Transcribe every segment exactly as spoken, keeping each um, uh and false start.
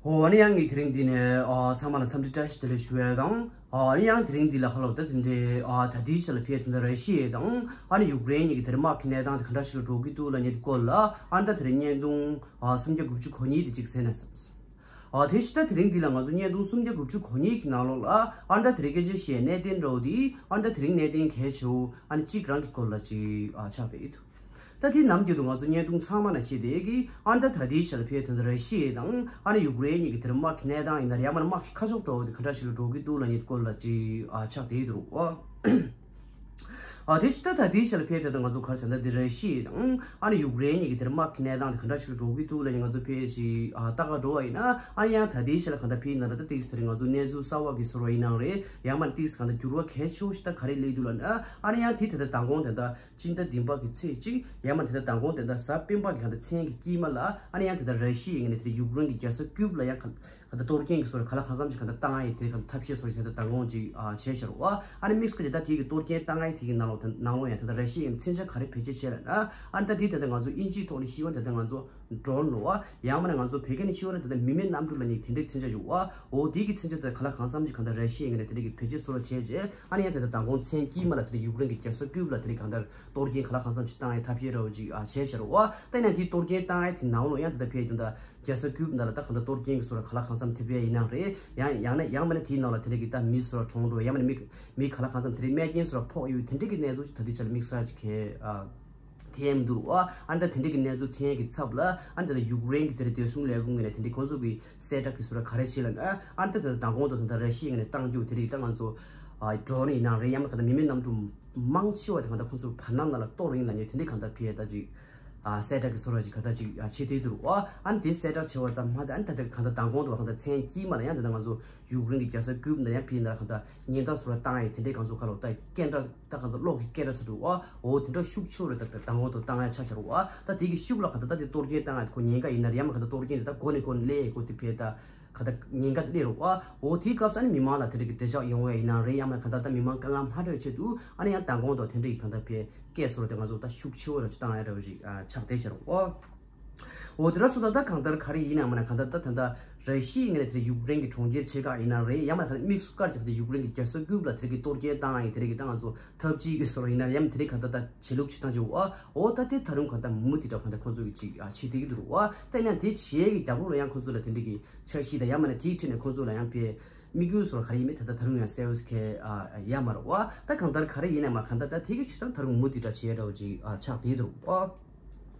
ཨོ་ཨ་ནི་ཡང་ངས་དེ་རིང་འདི་ནས་ཨ་ཚང་མ་ལ་འཚམས་འདྲི་བཀྲ་ཤིས་བདེ་ལེགས་ཞུ་ཡས་དང་། ཨ་ཨ་ནི་ཡང་དེ་རིང་འདི་ལ་ཁ་ལོ་ད་དེ་འདྲའི་ཨ་ད་ལྟའི་ཆ་ལ་ཕེབས་དེ་འདྲ་ར་ཤི་ཡ་དང་ཨ་ནི་ཡུཀ་རེན་གཉིས་ཀྱི་དེ་རིང་དམག་གི་གནས་སྟངས་དེ་ག་འདྲ་ཞིག་ལ་འགྲོ་གི་འདུག་ལབ་མཁན་དེ་སྐོར་ལ་ཨ་ནི་ད་དེ་རིང་བརྙན་ཐུང་ཨ་སུམ་བརྒྱ་དགུ་བཅུ་གོ་གཉིས་དེ་གཅིག་གསན་ན་བསམ། ཨ་དེ་བཞིན་ད་དེ་རིང་འདི་ལ་ང་ཚོ་བརྙན་ཐུང་སུམ་བརྒྱ་དགུ་བཅུ་གོ་གཉིས་ཀྱི་ནང་ལོགས་ལ་ཨ་ནི་ད་དེ་རིང་སྐད་ཆ་བཤད་གནད་དོན་འདྲ་བོ་དེ་ཨ་ནི་ད་དེ་རིང་གནད་དོན་གལ་ཆེ་བོ་ཨ་ནི་གཅིག་རང་གི་སྐོར་ལ་ཅིག་ཨ་ཆགས་བསྡད་ཡོད་འདུག་ད་དེ་ནམ་རྒྱུན་དུ་ང་ཚོ་བརྙན་ཐུང་ཚང་མ་ན་བཤད་བསྡད་ཀྱི་ཨ་ནི་ད་ད་ལྟའི་ཆ་ལ་ཕེབས་དོན་དུ་ར་ཤི་ཡ་དང་ཨ་ནི་ཡུཀ་རེན་གཉིས་ཀྱི་དེར་དམག་གི་གནས་སྟངས་ཡིན་ན་ཡང་མིན་ན་དམག་གི་ཁ་ཕྱོགས་འགྲོ་བ་དེ་ག་འདྲ་ཞིག་ལ་འགྲོ་གི་འདུག་ལབ་མཁན་སྐོར་ལ་ཅིག་ཨ་ཆགས་བསྡད་ཡོད་འདུག་ཨོ། ཨ་དེ་ཕྱི་ད་ད་དེའི་ཆ་ལ་ཕེབས་དེ་ད་ང་ཚོ་ག་རེ་ཟེར་ན་འདི་ར་ཤི་ཡ་དང་ཨ་ནི་ཡུཀ་རེན་གཉིས་ཀྱི་དེར་དམག་གི་གནས་སྟངས་དེ་ག་འདྲ་ཞིག་ལ་འགྲོ་གི་འདུག་ལབ་མཁན་ང་ཚོ་ཕེབས་ཤིག་ཨ་ལྟ་ག་འགྲོ་བ་ཡིན་ན་ཨ་ནི་ཡང་ད་དེའི་ཆ་ལ་ག་འདྲ་ཕེབས་ཡིན་ན་ད་ད་ཏིག་ཙི་ང་ཚོ་གནས་ཚུལ་གསར་བ་གི་བཟོ་འདྲ་ཡིན་ནའང་རེད་ཡང་མིན་ན་ཏིག་ཙི་ག་འདྲ་འགྱུར་བ་གལ་ཆེ་བོ་ཞིག་ད་ག་རེ་སླེབས་འདུག་ལབ་ན་ཨ་ནི་ཡང་དེ་ད་ད་མདང་དགོང་དེ་ད་སྤྱི་ཟླ་བདུན་པ་གི་ཚེས་གཅིག་ཡང་མིན་ན་དེ་ད་མདང་དགོང་དེ་ད་གཟའ་སྤེན་པ་གི་ག་འདྲ་མཚན་གི་དཀྱིལ་མ་ལ་ཨ་ནི་ཡང་དེ་ད་ར་ཤི་ཡའི་ངོས་ནས་དེ་ད་ཡུཀ་རེན་གི་རྒྱལ་ས་ཀིབ་ལ་ཡང་ག་ག་ད་གཏོར་སྐྱོན་གི་བཟོ་འདྲ་ག་ལ་གང་འཚམ་ཅིག་ག་ད་བཏང་ཡ་ཡི་དེ་ག་ད་ཐབས་ཤེས་བཟོ་འདྲ་ཞིག་ད་མདང་དགོང་ཅིག་ཨ་བྱས་ཤག་རོ། ཨ་ནི་དམིགས་སུ་བཀར་ཏེ་ད་དེ་གི་གཏོར་སྐྱོན་བཏང་ཡ་དེ་གི་ནང་ལོགས་དེ་ནང་ལོགས་ཡང་དེ་ད་ར་ཤི་ཡའི་མཚོན་ཆ་ག་རེ་བེད་སྤྱོད་བྱས་ལབ་ན་ཨ་ནི་ད་དེ་ད་ད་ང་ཚོ་དབྱིན་ཇིའི་ཐོག་ནས་ཤི་བ་ད་ད་ང་ཚོ་ཌོ་རོན་རོ་ཨ་ཡང་མིན་ན་ང་ཚོ་བོད་སྐད་ནས་ཤི་བ་ད་ད་མི་མེད་གནམ་གྲུ་ལབ་མཁན་དེ་འདྲའི་མཚོན་ཆ་ཡོད་ཨ། འོ་དེ་གི་མཚོན་ཆ་ད་ག་ལ་གང་འཚམ་ཅིག་ག་ད་ར་ཤི་ཡའི་ངོས་ནས་དེ་འདྲ་གི་བེད་སྤྱོད་བཟོ་འདྲ་བྱས་རྗེས་ཨ་ནི་ཡང་དེ་ད་མདང་དགོང་མཚན་དཀྱིལ་མ་ལ་དེ་ད་ཡུཀ་རེན་གི་རྒྱལ་ས་ཀིབ་ལ་དེ་འདྲ་ག་ད་གཏོར་སྐྱོན་ག་ལ་གང་འཚམ་ཅིག་བཏང་ཡ་ཐབས་ཤེས་འདྲ་བོ་ཅིག་ཨ་བྱས་ཤག་རོ་ཨ། ད་ཡིན་ན་དེ་གཏོར་སྐྱོན་བཏང་ཡ་དེ་ནང་ལོགས་ཡང་དེ་ད་ཕེབས་དེ་ད་རྒྱལ་ས་ཀིབ་ནང་ལ་ད་ག་ད་གཏོར་སྐྱོན་གི་བཟོ་འདྲ་ག་ལ་གང་འཚམ་ཐེབས་ཡ་ཡིན་ནའང་རེད། ཡང་ཡང་ན་ཡང་མིན་ན་དེའི་ནང་ལ་དེ་འདྲ་གི་ད་མི་བཟོ་འདྲ་གྲོངས་འགྲོ་ཡང་མིན་ན་མི་མི་ག་ལ་གང་འཚམ་དེ་འདྲའི་རྨས་སྐྱོན་བཟོ་འདྲ་ཕོག་ཡོད་དེ་འདྲ་གི་གནས་ཚུལ་ཅིག་ད་ལྟའི་ཆ་ལ་དམིགས་བསལ་ཅིག་གས་ཨ་ཐེབས་འདུག་རོ་ཨ། ཨ་ནི་ད་དེ་འདྲ་གི་གནས་ཚུལ་ཐོན་གི་ཚབ་ལ་ཨ་ནི་ད་ཡུཀ་རེན་གི་དེ་འདྲ་བདེ་སྲུང་ལས་ཁུངས་ཀྱི་ནས་དེ་འདྲ་ཁོང་ཚོ་གི་གསལ་བསྒྲགས་ཀྱི་བཟོ་འདྲ་ག་རེ་བྱས་ལབ་ན་ཨ་ནི་ད་ད་མདང་དགོང་དུ་ད་ད་ར་ཤི་ཡའི་ངོས་ནས་བཏང་རྒྱུ་དེ་རིགས་ད་ང་ཚོ་ཨ་ཌོ་རོན་ཡིན་ནའང་རེད་ཡང་མིན་ག་ད་མི་མེད་གནམ་གྲུ་མང་ཆེ་བ་དེ་ག་ད་ཁོང་ཚོ་བར་སྣང་ནང་ལ་གཏོར་ཡིན་ལབ་མཁན་དེ་འདྲ་ག་ད་ཕེབས་ད་ཅིག་ཨ་གསལ་བསྒྲགས་ཀྱི་བཟོ་འདྲ་ཅིག་ག་ད་ཅིག་ཨ་བྱེད་དེ་འདུག་རོ་ཨ། ཨ་ནི་དེ་གསལ་བསྒྲགས་བྱས་པ་ཙམ་མ་ཟད་ཨ་ནི་ད་ད་ག་ད་མདང་དགོང་དུ་བ་ག་ད་མཚན་དཀྱིལ་མ་ལ་ཡང་ད་ད་ང་ཚོ་ཡུཀ་རེན་གི་རྒྱལ་ས་ཀིབ་ནང་ཡང་ཕེབས་ནས་ག་ད་ཉེན་བརྡ་བཟོ་འདྲ་བཏང་ཡ་དེ་འདྲའི་གང་ཚོ་ག་ལོ་ད་སྐད་འདྲ་ད་གང་ཚོ་གློག་གི་སྐད་འདྲ་ཟེར་འདུག་ཨ། འོ་དེ་འདྲ་ཤུགས་ཆེ་བོ་རེད་ད་ད་མདང་དགོང་དུ་བཏང་ཡ་ཆ་བཞག་རོ་ཨ། ད་དེ་གི་ཤུགས་ལ་ག་ད་ད་དེ་གཏོར་སྐྱོན་བཏང་ཡ་དེ་ཁོ་ཉེན་ཁ་ཡིན་ན་རེད་ཡང་མིན་ག་ད་གཏོར་སྐྱོན་དེ་ད་འགོ་ནས་འགོ་ནས་སླེབས་ཡ་གོ་དེ་ཕེབས་ད་ག་ད་ཉེན་ཁ་དེ་སླེབས་རོ་ཨ། འོ་དེའི་སྐབས་སུ་ཨ་ནི་མི་མང་ལ་དེ་འདྲ་གི་བདེ་འཇགས་ཡོང་བ་ཡིན་ན་རེད་ཡང་མིན་ག་ད་ད་མི་མང་དཀའ་ངལ་མ་འཕྲད་ཆེད་དུ་ཨ་ནི་ཡང་མདང་དགོང་དུ་དེ་འདྲ་གི་གང་ད་ཕེབས་སྐད་བཟོ་འདྲ་དེ་ང་ཚོ་ད་ཤུགས་ཆེ་བོ་ར་ཅིག་བཏང་ཡ་འདྲ་བོ་ཞིག་ཨ་ཆགས་བསྡད་ཤག་རོ་ཨ། འོ་དེ་འདྲ་སོང་ད་ད་གང་ལྟར་ག་རེ་ཡིན་ནའང་མིན་ན་གང་ལྟར་ད་ད་ལྟ་ར་ཤི་ཡའི་ངོས་ནས་དེ་ཡུཀ་རེན་གྱི་གྲོང་ཁྱེར་ཆེ་ཁག་ཡིན་ན་རེད་ཡང་མིན་ན་གང་ལྟར་དམིགས་སུ་བཀར་གྱི་ད་ཡུཀ་རེན་གྱི་རྒྱལ་ས་ཀིབ་ལ་དེ་རིགས་ཀྱི་གཏོར་སྐྱོན་བཏང་ཡ་ཡིན་དེ་རིགས་ཀྱི་ད་ང་ཚོ་ཐབས་ཇུས་ཀྱི་བཟོ་འདྲ་ཡིན་ན་ཡང་དེ་རིགས་གང་ལྟར་ད་བྱེད་ལུགས་བྱེད་སྟངས་ཅིག་འོ་འོ་ད་དེ་ད་རུང་གང་ལྟར་མུ་མཐུད་དེ་གང་ལྟར་ཁོང་ཚོ་གི་ཅིག་ཨ་བྱེད་བསྡད་ཀྱི་འདུག་རོ་ཨ། ད་ཡིན་ན་དེ་བྱེད་ཡས་ཀྱི་རྒྱབ་ལོགས་ལ་ཡང་ཁོང་ཚོ་ལ་དེ་འདྲ་གི་འཆར་གཞི་དང་ཡང་མིན་ན་དེའི་ཁྲིད་ནས་ཁོང་ཚོ་ལ་ཡང་དཔེ་དམིགས་ཡུལ་བཟོ་འདྲ་ག་རེ་ཡིན་མིན་ད་ལྟ་ད་རུང་ཡང་གསལ་པོ་ཞིག་གས་ཨ་ཡ་མ་རེད་བ། ད་གང་ལྟར་ག་རེ་ཡིན་ནའི་མ་གང་ལྟར་ད་དེ་གི་ཆེད་དུ་ད་རུང་མུ་མཐུད་འདྲ་བྱེད་འདྲ་བོ་ཅིག་ཨ་ཆགས་བསྡད་འདུག་ཨ།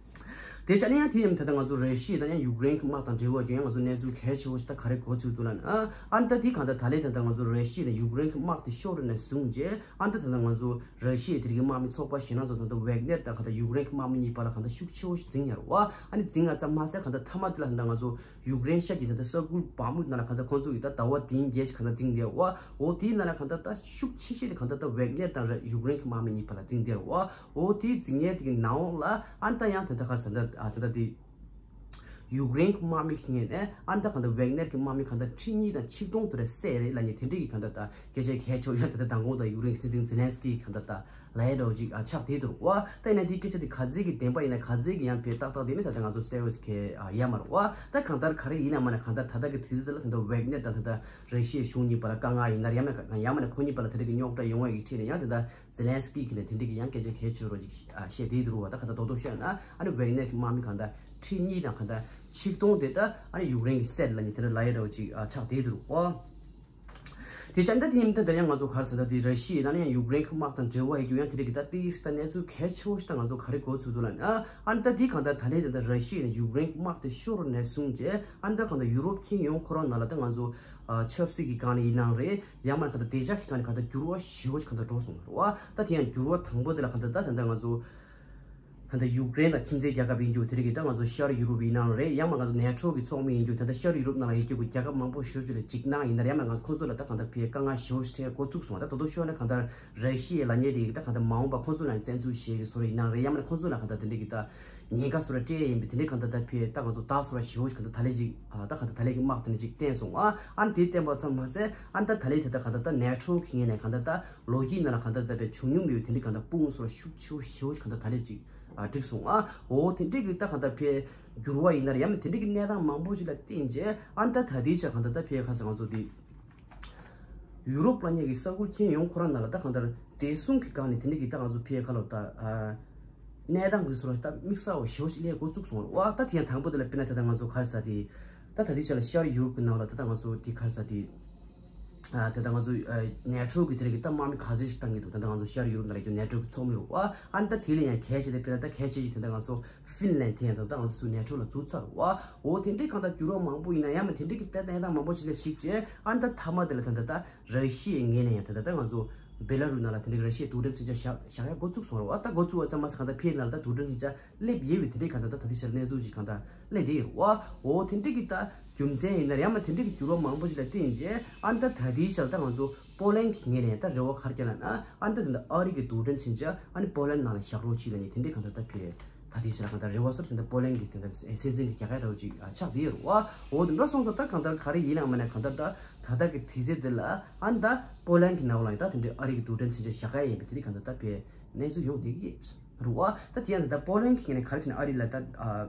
དེ་ཆ་ནས་ཡང་དེ་ཡིན་ད་ལྟ་ང་ཚོ་ར་ཤི་ཡ་དང་ཡང་ཡུཀ་རེན་གྱི་དམག་དང་འབྲེལ་བ་ཅན་ཡང་ང་ཚོ་གནས་ཚུལ་གལ་ཆེ་བོ་ཞིག་ད་ག་རེ་གོ་ཚུལ་འདུག་ལབ་ན་ཨ་ཨ་ད་དེ་གང་ལྟར་ད་ལན་ད་ལྟ་ང་ཚོ་ར་ཤི་ཡ་དང་ཡུཀ་རེན་གྱི་དམག་དེ་ཤོར་ནས་བཟུང་རྗེས་ཨ་ད་ད་ལྟ་ང་ཚོ་ར་ཤི་ཡའི་དེ་རིགས་ཀྱི་དམག་མི་ཚོགས་པ་གཞན་ལ་ཚོ་ད་ལྟ་ཝེག་ནེར་དང་གང་ལྟར་ཡུཀ་རེན་གྱི་དམག་མི་གཉིས་བར་ལ་གང་ལྟར་ཤུགས་ཆེ་བོ་ཞིག་འཛིང་ཡོད་རེད་བ། ཨ་ནི་འཛིང་ཡ་ཙམ་མ་ཟད་གང་ལྟར་མཐའ་མ་དེ་ལ་ད་ལྟ་ང་ཚོ་ཡུཀ་རེན་ཤར་གྱི་ད་ལྟ་ས་ཁུལ་བག་མུག་ནང་ལ་གང་ལྟར་ཁོང་ཚོ་གི་ད་ཟླ་བ་བདུན་བརྒྱད་ཅིག་གང་ལྟར་འཛིང་བསྡད་ཡོད་བ། འོ་དེའི་ནང་ལ་གང་ལྟར་ད་ཤུགས་ཆེ་ཤོས་དེ་གང་ལྟར་ད་ཝེག་ནེར་དང་ཡུཀ་རེན་གྱི་དམག་མི་གཉིས་བར་ལ་འཛིང་བསྡད་ཡོད་བ། འོ་དེའི་འཛིང་ཡས་དེ་གི་ནང་ལ་ཨ་ནི་ད་ཡང་ད་ལྟ་ག་རེ་ཟེར་ད་ད་ལྟ་དེ། ཡུཀ་རེན་གྱི་དམག་མི་ཁེ་ངན་ནས་ཨ་ནི་ད་གང་ལྟར་ཝེག་ནེར་གྱི་དམག་མི་གང་ལྟར་ཁྲི་གཉིས་དང་ཆིག་སྟོང་དེ་རེ་བསད་རེད་ལབ་མཁན་དེ་འདྲ་གི་གང་ལྟར་ད་སྐད་ཆ་གལ་ཆེ་བོ་ཡང་ད་ལྟ་མདང་དགོང་དང་ཡུཀ་རེན་གྱི་སྲིད་འཛིན་ཛེ་ལན་སི་ཀི་གང་ལྟར་ད་ལབ་ཡ་འདྲ་བོ་ཅིག་ཨ་ཆགས་བསྡད་འདུག་བ། ད་ཡིན་ན་དེའི་སྐད་ཆ་དེ་ག་ཚོད་ཀྱི་བདེན་པ་ཡིན་ན་ག་ཚོད་ཀྱི་ཡང་དཔེ་ཏག་ཏག་དེ་མིན་ད་ལྟ་ང་ཚོ་གསལ་བོ་ཞིག་གས་ཨ་ཡ་མ་རེད་བ། ད་གང་ལྟར་ག་རེ་ཡིན་ན་མ་ན་གང་ལྟར་ད་ལྟ་གི་དུས་ཚོད་དེ་ལ་གང་ལྟར་ཝེག་ནེར་དང་ད་ལྟ་ར་ཤི་ཡའི་གཞུང་གཉིས་བར་ལ་དཀའ་ངལ་ཡིན་ན་ཡང་མ་ན་ཡང་མ་ན་ཁོ་གཉིས་བར་ལ་དེ་འདྲ་གི་རྙོག་དྲ་ཡོང་བ་ཡི་ཁྲིད་ནས་ཡང་དེ་འདྲ། ཛེ་ལན་སི་ཀི་གིས་ནས་དེ་འདྲ་གི་ཡང་སྐད་ཆ་གལ་ཆེ་རོ་ཅིག་ཨ་བཤད་དེ་འདུག་བ། ད་ག་ད་རྡོག་རྡོག་བཤད་ན་ཨ་ནི་ཝེག་ནེར་གྱི་དམག་མི་གང་ལྟར་ཁྲི་གཉིས་དང་གང་ལྟར་ཆིག་སྟོང་དེ་ད་ཨ་ནི་ཡུཀ་རེན་གྱིས་བསད་ལབ་ནས་དེ་འདྲ་ལབ་ཡ་འདྲ་བོ་ཅིག་ཨ་ཆགས་བསྡད་འདུག་བ། དེ་ཆ་འདི་དེ་ཡིན་ད་ད་ཡང་ང་ཚོ་ག་རེ་ཟེར་ད་དེ་ར་ཤི་ཡ་དང་ཡང་ཡུཀ་རེན་གྱི་དམག་དང་འབྲེལ་བ་ཡོད་རྒྱུ་ཡང་དེ་འདྲ་གི་ད་ཏིག་ཙམ་ད་གནས་ཚུལ་གལ་ཆེ་བོ་ཞིག་ད་ང་ཚོ་ག་རེ་གོ་ཚུལ་འདུག་ལབ་ན་ཨ་ནི་ད་དེ་གང་ལྟར་ད་ལན་དེ་ད་ར་ཤི་ཡ་ནས་ཡུཀ་རེན་གྱི་དམག་དེ་ཤོར་ནས་བཟུང་རྗེས་ཨ་ནི་ད་གང་ལྟར་ཡུ་རོབ་ཁྱོན་ཡོངས་ཁོ་རང་ནང་ལ་ད་ང་ཚོ་ཨ་ཆབ་སྲིད་ཀྱི་སྒང་ནས་ཡིན་ནའང་རེད། ཡང་མིན་ན་གང་ལྟར་བདེ་འཇགས་ཀྱི་སྒང་ནས་གང་ལྟར་འགྱུར་བ་ཞེ་པོ་ཞིག་གང་ལྟར་འགྲོ་སོང་བ་རེད་བ། ད་དེ་ཡང་འགྱུར་བ་དང་པོ་དེ་ལ་གང་ལྟར་ད་ད་ལྟ་ང་ཚོ་གང་ལྟར་ཡུཀ་རེན་དང་ཁྱིམ་མཚེས་རྒྱལ་ཁབ་ཡིན་རྒྱུ་དེ་རིགས་ཀྱི་ད་ང་ཚོ་ཤར་ཡུ་རོབ་ཡིན་ནའང་རེད། ཡང་མིན་ང་ཚོ་ནེ་ཊོ་གི་ཚོགས་མི་ཡིན་རྒྱུ་ད་ལྟ་ཤར་ཡུ་རོབ་ནང་ལ་ཡོད་རྒྱུ་གི་རྒྱལ་ཁབ་མང་པོ་ཞེ་པོ་ཅིག་ལ་འཇིགས་སྣང་ཡིན་ན་རེད། ཡང་མིན་ང་ཚོ་ཁོང་ཚོ་ལ་ད་གང་ལྟར་ཕར་དཀའ་ངལ་ཞེ་པོ་ཞིག་འཕྲད་འགོ་བཙུགས་སོང་བ། ད་ད་དུང་ཤོད་ན་གང་ལྟར་ར་ཤི་ཡའི་ལབ་མཁན་དེ་གི་ད་གང་ལྟར་མ་འོངས་པ་ཁོང་ཚོ་ལ་བཙན་འཛུལ་བྱེད་ཀྱི་བཟོ་འདྲ་ཡིན་ནའང་རེད། ཡང་མིན་ན་ཁོང་ཚོ་ལ་གང་ལྟར་དེ་འདྲ་གི་ད་ཉེན་ཁ་བཟོ་འདྲ་སྤྲད་ཡིན་པས། དེ་འདྲའི་གང་ལྟར་ད་ཕར་ད་ང་ཚོ་ད་བཟོ་འདྲ་ཞེ་པོ་ཞིག་གང་ལྟར་ད་ལན་ཅིག་ཨ་ད་གང་ལྟར་ད་ལན་གྱི་དམག་དེ་འདྲ་ཅིག་བསྟན་སོང་ཨ། ཨ་ནི་དེ་བསྟན་པ་ཙམ་མ་ཟད་ཨ་ནི་ད་ད་ལན་དེ་ད་གང་ལྟར་ད་ནེ་ཊོ་གི་ངོས་ནས་གང་ལྟར་ད་ལོ་རྒྱུས་ནང་ལ་གང་ལྟར་ད་ཕར་བྱུང་མྱོང་མེད་པའི་དེ་འདྲའི་གང་ལྟར་དཔུང་བཟོ་འདྲ་ཤུགས་ཆེ་བོ་ཞེ་པོ་ཞིག་གང་ལྟར་ད་ལན་ཅིག་ ཨ་འགྲིག་སོང་ཨ། འོ་དེ་འདྲས་ཀྱི་ད་གང་ལྟར་ཕའི་འགྱུར་བ་ཡིན་ན་རེད། ཡང་མིན་དེ་འདྲས་ཀྱི་གནས་སྟངས་མང་པོ་ཞིག་ལ་བརྟེན་བྱས་ཨ་ནི་ད་ད་ལྟའི་ཆ་གང་ལྟར་ད་ཕའི་ཁ་སང་ང་ཚོ་དེ་ཡུ་རོབ་ལ་ཉེ་གི་ས་ཁུལ་ཁྱོན་ཡོངས་ཁོ་རང་ནང་ལ་ད་གང་ལྟར་བདེ་སྲུང་གི་སྒང་ནས་དེ་འདྲས་ཀྱི་ད་ང་ཚོ་ཕའི་ཁ་ལོ་ད་ཨ་གནས་སྟངས་ཀྱི་སོ་ད་དམིགས་བསལ་བ་ཞེ་པོ་ཞིག་སླེབས་འགོ་བཙུགས་སོང་བ། ད་དེ་ཡང་དང་པོ་དེ་ལ་དཔེར་ན་ད་ལྟ་ང་ཚོ་ག་རེ་ཟ་དེ་ད་ད་ལྟའི་ཆ་ལ་ཤར་ཡུ་རོབ་ཀྱི་ནང་ལ་ད་ལྟ་ང་ཚོ་དེ་ག་རེ་ཟ་དེ། ཨ་དེ་ད་ང་ཚོ་ཨ་ནེ་ཊོ་གི་དེ་རིགས་ཀྱི་ད་དམག་མི་ག་ཚོད་ཞིག་བཏང་གི་འདུག་ད་ལྟ་ང་ཚོ་ཤར་ཡུ་རོབ་ནང་ལ་ཡོད་ནེ་ཊོ་གི་ཚོགས་མི་རུ་ཨ་ཨ་ནི་ད་དེ་ལ་ཡང་གལ་ཆེ་དེ་དཔེར་ན་ད་གལ་ཆེ་ཞིག་དེ་ད་ང་ཚོ་ཧྥིན་ལན་དེ་ཡང་ད་ལྟ་ང་ཚོ་ནེ་ཊོ་ལ་འཛུལ་ཚར་རུ་ཨ། འོ་དེ་འདྲའི་གང་ལྟར་འགྱུར་བ་མང་པོ་ཡིན་ན་ཡང་མ་དེ་འདྲའི་གི་ད་གནས་སྟངས་མང་པོ་ཞིག་ལ་གཞིགས་བྱས་ཨ་ནི་ད་མཐའ་མ་དེ་ལ་ད་ལྟ་ད་ར་ཤི་ཡའི་ངོས་ནས་ཡང་ད་ལྟ་ད་ང་ཚོ་བེ་ལ་རུ་ནང་ལ་དེ་འདྲའི་ར་ཤི་ཡའི་རྡུལ་ཕྲན་མཚོན་ཆ་བཞག་བཞག་ཡ་འགོ་བཙུགས་སོང་རུ་ཨ། ད་འགོ་བཙུགས་པ་ཙམ་མ་ཟད་གང་ལྟར་ཕའི་ནང་ལ་ད་རྡུལ་ཕྲན་མཚོན་ཆ་སླེབས་ཡོད་པའི་དེ་འདྲའི་གང་ལྟར་ད་ད་ལྟའི་ཆར་གནས་ཚུལ་ཞིག་གང་ལྟར་སླེབས་བསྡད་ཡོད་རེད་བ། འོ་དེ་འདྲའི་གི་ད་རྒྱུ་མཚན་ཡིན་ན་ཡང་མ་དེ་འདྲའི་གི་འགྱུར་བ་མང་པོ་ཞིག་ལ་བརྟེན་རྗེས་ཨ་ནི་ད་ད་ལྟའི་ཆར་ད་ང་ཚོ་པོ་ལན་གི་ངོས་ནས་ད་རེ་བ་ག་རེ་བསྐྱལ་ལབ་ན་ཨ་ནི་ད་དེ་འདྲ་ཨ་རི་གི་རྡུལ་ཕྲན་མཚོན་ཆ་ཨ་ནི་པོ་ལན་ནང་ལ་བཞག་རོགས་གྱིས་ལབ་ནས་དེ་འདྲའི་གང་ལྟར་ད་ཕེ་ད་ལྟའི་ཆར་གང་ལྟར་རེ་བ་སོར་དེ་འདྲ་པོ་ལན་གི་དེ་འདྲ་སེམས་ཅན་གི་རྒྱ་གར་ར་བ་ཅིག་ཆགས་བསྡད་ཡོད་རེད་བ། འོ་དེ་འདྲ་སོང་ཙང་ད་གང་ལྟར་ག་རེ་ཡིན་ནའང་མིན་ན་གང་ལྟར་ད་ད་ལྟ་གི་དུས་ཚོད་འདི་ལ་ཨ་ནི་ད་པོ་ལན་གི་ནང་ལ་ད་དེ་འདྲའི་ཨ་རི་གི་རྡུལ་ཕྲན་མཚོན་ཆ་བཞག་ག་ཡིན་པའི་དེ་འདྲའི་གང་ལྟར་ད་ཕེ་གནས་ཚུལ་ཡོང་བསྡད་ཀྱི་ཡོད། རེད་བ། ད་དེ་ཡང་ད་ལྟ་པོ་ལན་གྱི་ངོས་ནས་ག་རེ་བྱས་ནས་ཨ་རི་ལ་ད་ཨ་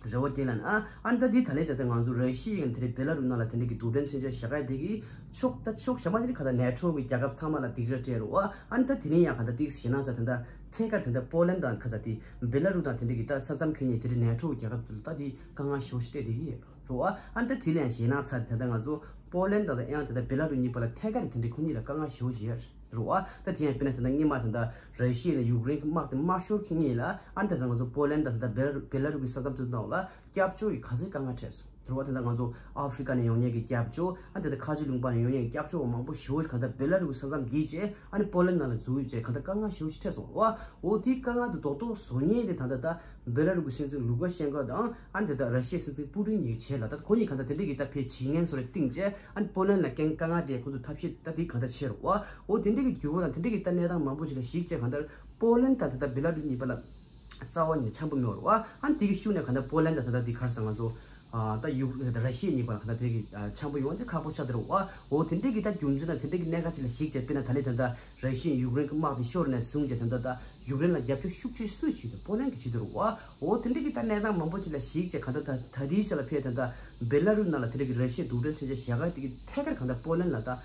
རེ་བ་བསྐྱལ་ལབ་ན་ཨ་ནི་ད་འདི་ད་ལན་ད་ལྟ་ང་ཚོ་ར་ཤི་ཡའི་དེ་རིང་བེ་ལ་རུ་ནང་ལ་དེ་འདྲ་གི་རྡུལ་ཕྲན་མཚོན་ཆ་བཞག་ཡ་དེ་གི་ཕྱོགས་ད་ཕྱོགས་གཞན་པ་དེ་ནི་ག་ད་ནེ་ཊོ་གི་རྒྱལ་ཁབ་ཚང་མ་ལ་སྡིགས་ར་སྤྲད་རེད་བ། ཨ་ནི་ད་དེ་ནས་ཡང་ག་ད་ཏིག་ཞེ་ན་ས་ད་ད་ཐད་ཀར་ད་ལྟ་པོ་ལན་དང་ག་ས་དེ་བེ་ལ་རུ་དང་དེ་འདྲ་གི་ད་ས་མཚམས་ཁེལ་ནས་དེ་རིང་ནེ་ཊོ་གི་རྒྱལ་ཁབ་ཚོ་ལ་ད་དེ་དཀའ་ངལ་ཞེ་པོ་ཞིག་སྤྲད་བསྡད་ཀྱི་ཡོད་རེད་བ། ཨ་ནི་ད་དེ་ལ་ཡང་ཞེ་ན་ས་ད་ད་ང་ཚོ་པོ་ལན་དང་ད་ཡང་ད་ད་བེ་ལ་རུ་གཉིས་བར་ལ་ཐད་ཀར་དེ་འདྲ་ཁོ་གཉིས་ལ་དཀའ་ངལ་ཞེ་པོ་ཞིག་ཡོད་རེད། རེད་བ། ད་དེ་ཡང་དཔེར་ན་ད་ལྟ་སྔོན་མ་ད་ལྟ་ར་ཤི་ཡ་ནས་ཡུཀ་རེན་གྱི་དམག་དེ་མ་ཤོར་གྱི་སྔོན་ལ་ཨ་ནི་ད་ལྟ་ང་ཚོ་པོ་ལན་དང་ད་ལྟ་བེ་ལ་རུ་བེ་ལ་རུ་གི་ས་མཚམས་དེ་ནང་ལ་སྐྱབས་བཅོལ་གྱི་ག་ཚོད་དཀའ་ངལ་འཕྲད་སོང་། རེད་བ། ད་ལྟ་ང་ཚོ་ཨ་ཧྥི་རི་ཀ་ནས་ཡོང་མཁན་གྱི་སྐྱབས་བཅོལ་ཨ་ནི་ད་ལྟ་ཁ་ཆེ་ལུང་པ་ནས་ཡོང་མཁན་གྱི་སྐྱབས་བཅོལ་བ་མང་པོ་ཞེ་པོ་ཞིག་གང་ལྟར་བེ་ལ་རུ་གི་ས་མཚམས་བརྒལ་རྗེས་ཨ་ནི་པོ་ལན་ནང་ལ་འཛུལ་ཡོད་ཅེས་གང་ལྟར་དཀའ་ངལ་ཞེ་པོ་ཞིག་འཕྲད་སོང་། རེད་བ། འོ་དེའི་དཀའ་ངལ་དེ་རྡོག་རྡོག་བཟོ་མཁན་དེ་ད་ལྟ་ད་བེ་ལ་རུ་གི་སྲིད་འཛིན་ལུ་ཀ་ཤན་ཀོ་དང་ཨ་ནི་ད་ལྟ་ར་ཤི་ཡའི་སྲིད་འཛིན་པུ་ཏིན་གཉིས་ཀྱི་བྱེད་ལ་ད་ཁོ་གཉིས་གང་ལྟར་དེ་འདྲ་གི་ད་ཕེ་བྱེད་མཁན་བཟོ་རེ་བཏིང་རྗེས། ཨ་ནི་པོ་ལན་ལ་རྐྱེན་དཀའ་ངལ་དེ་ཁོ་ཚོས་ཐབས་ཤེས་ད་དེ་གང་ལྟར་བྱས་རེད་བ། འོ་དེ་འདྲ་གི་འགྱུར་བ་དང་དེ་འདྲ་གི་ད་གནས་སྟངས་མང་པོ་ཞིག་ལ་གཞིགས་བྱས་གང་ལྟར་པོ་ལན་དང་ད་ལྟ་བེ་ལ་རུ་གཉིས་བར་ལ་རྩ་བ་ནས་འཆམ་པོ་མེད་པ་རེད་བ། ཨ་ནི་དེ་གི་ཤུགས་ནས་གང་ལྟར་པོ་ལན་དང་ད་ལྟ་དེ་ག་རེ་ཟེར་ང་ཚོ་ཨ་ད་ཡུཀ་ར་ཤི་ཡ་གཉིས་བར་གང་ལྟར་དེ་གི་ཨ་འཆམ་པོ་ཡོང་བ་དེ་ཁག་པོ་ཆགས་བསྡད་རེད་བ། འོ་དེ་འདྲ་གི་ད་རྒྱུ་མཚན་དང་དེ་འདྲ་གི་གནད་འགག་ཅིག་ལ་གཞིགས་བྱས་དཔེར་ན་ད་ལན་ད་ལྟ་ར་ཤི་ཡ་ཡུཀ་རེན་གི་དམག་དེ་ཤོར་ནས་བཟུང་བྱས་ད་ལྟ་ད་ཡུཀ་རེན་ལ་རྒྱབ་སྐྱོར་ཤུགས་ཆེ་སུས་བྱེད་འདུག་པོ་ལན་གྱིས་བྱེད་འདུག་རེད་བ། འོ་དེ་འདྲ་གི་ད་གནས་སྟངས་མང་པོ་ཅིག་ལ་གཞིགས་བྱས་གང་ལྟར་ད་ད་ལྟའི་ཆ་ལ་ཕེ་ད་ལྟ་བེ་ལ་རུ་ནང་ལ་དེ་འདྲ་གི་ར་ཤི་ཡའི་རྡུལ་ཕྲན་མཚོན་ཆ་བཞག་ག་དེ་གི་ཐད་ཀར་གང་ལྟར་པོ་ལན་ལ་ད་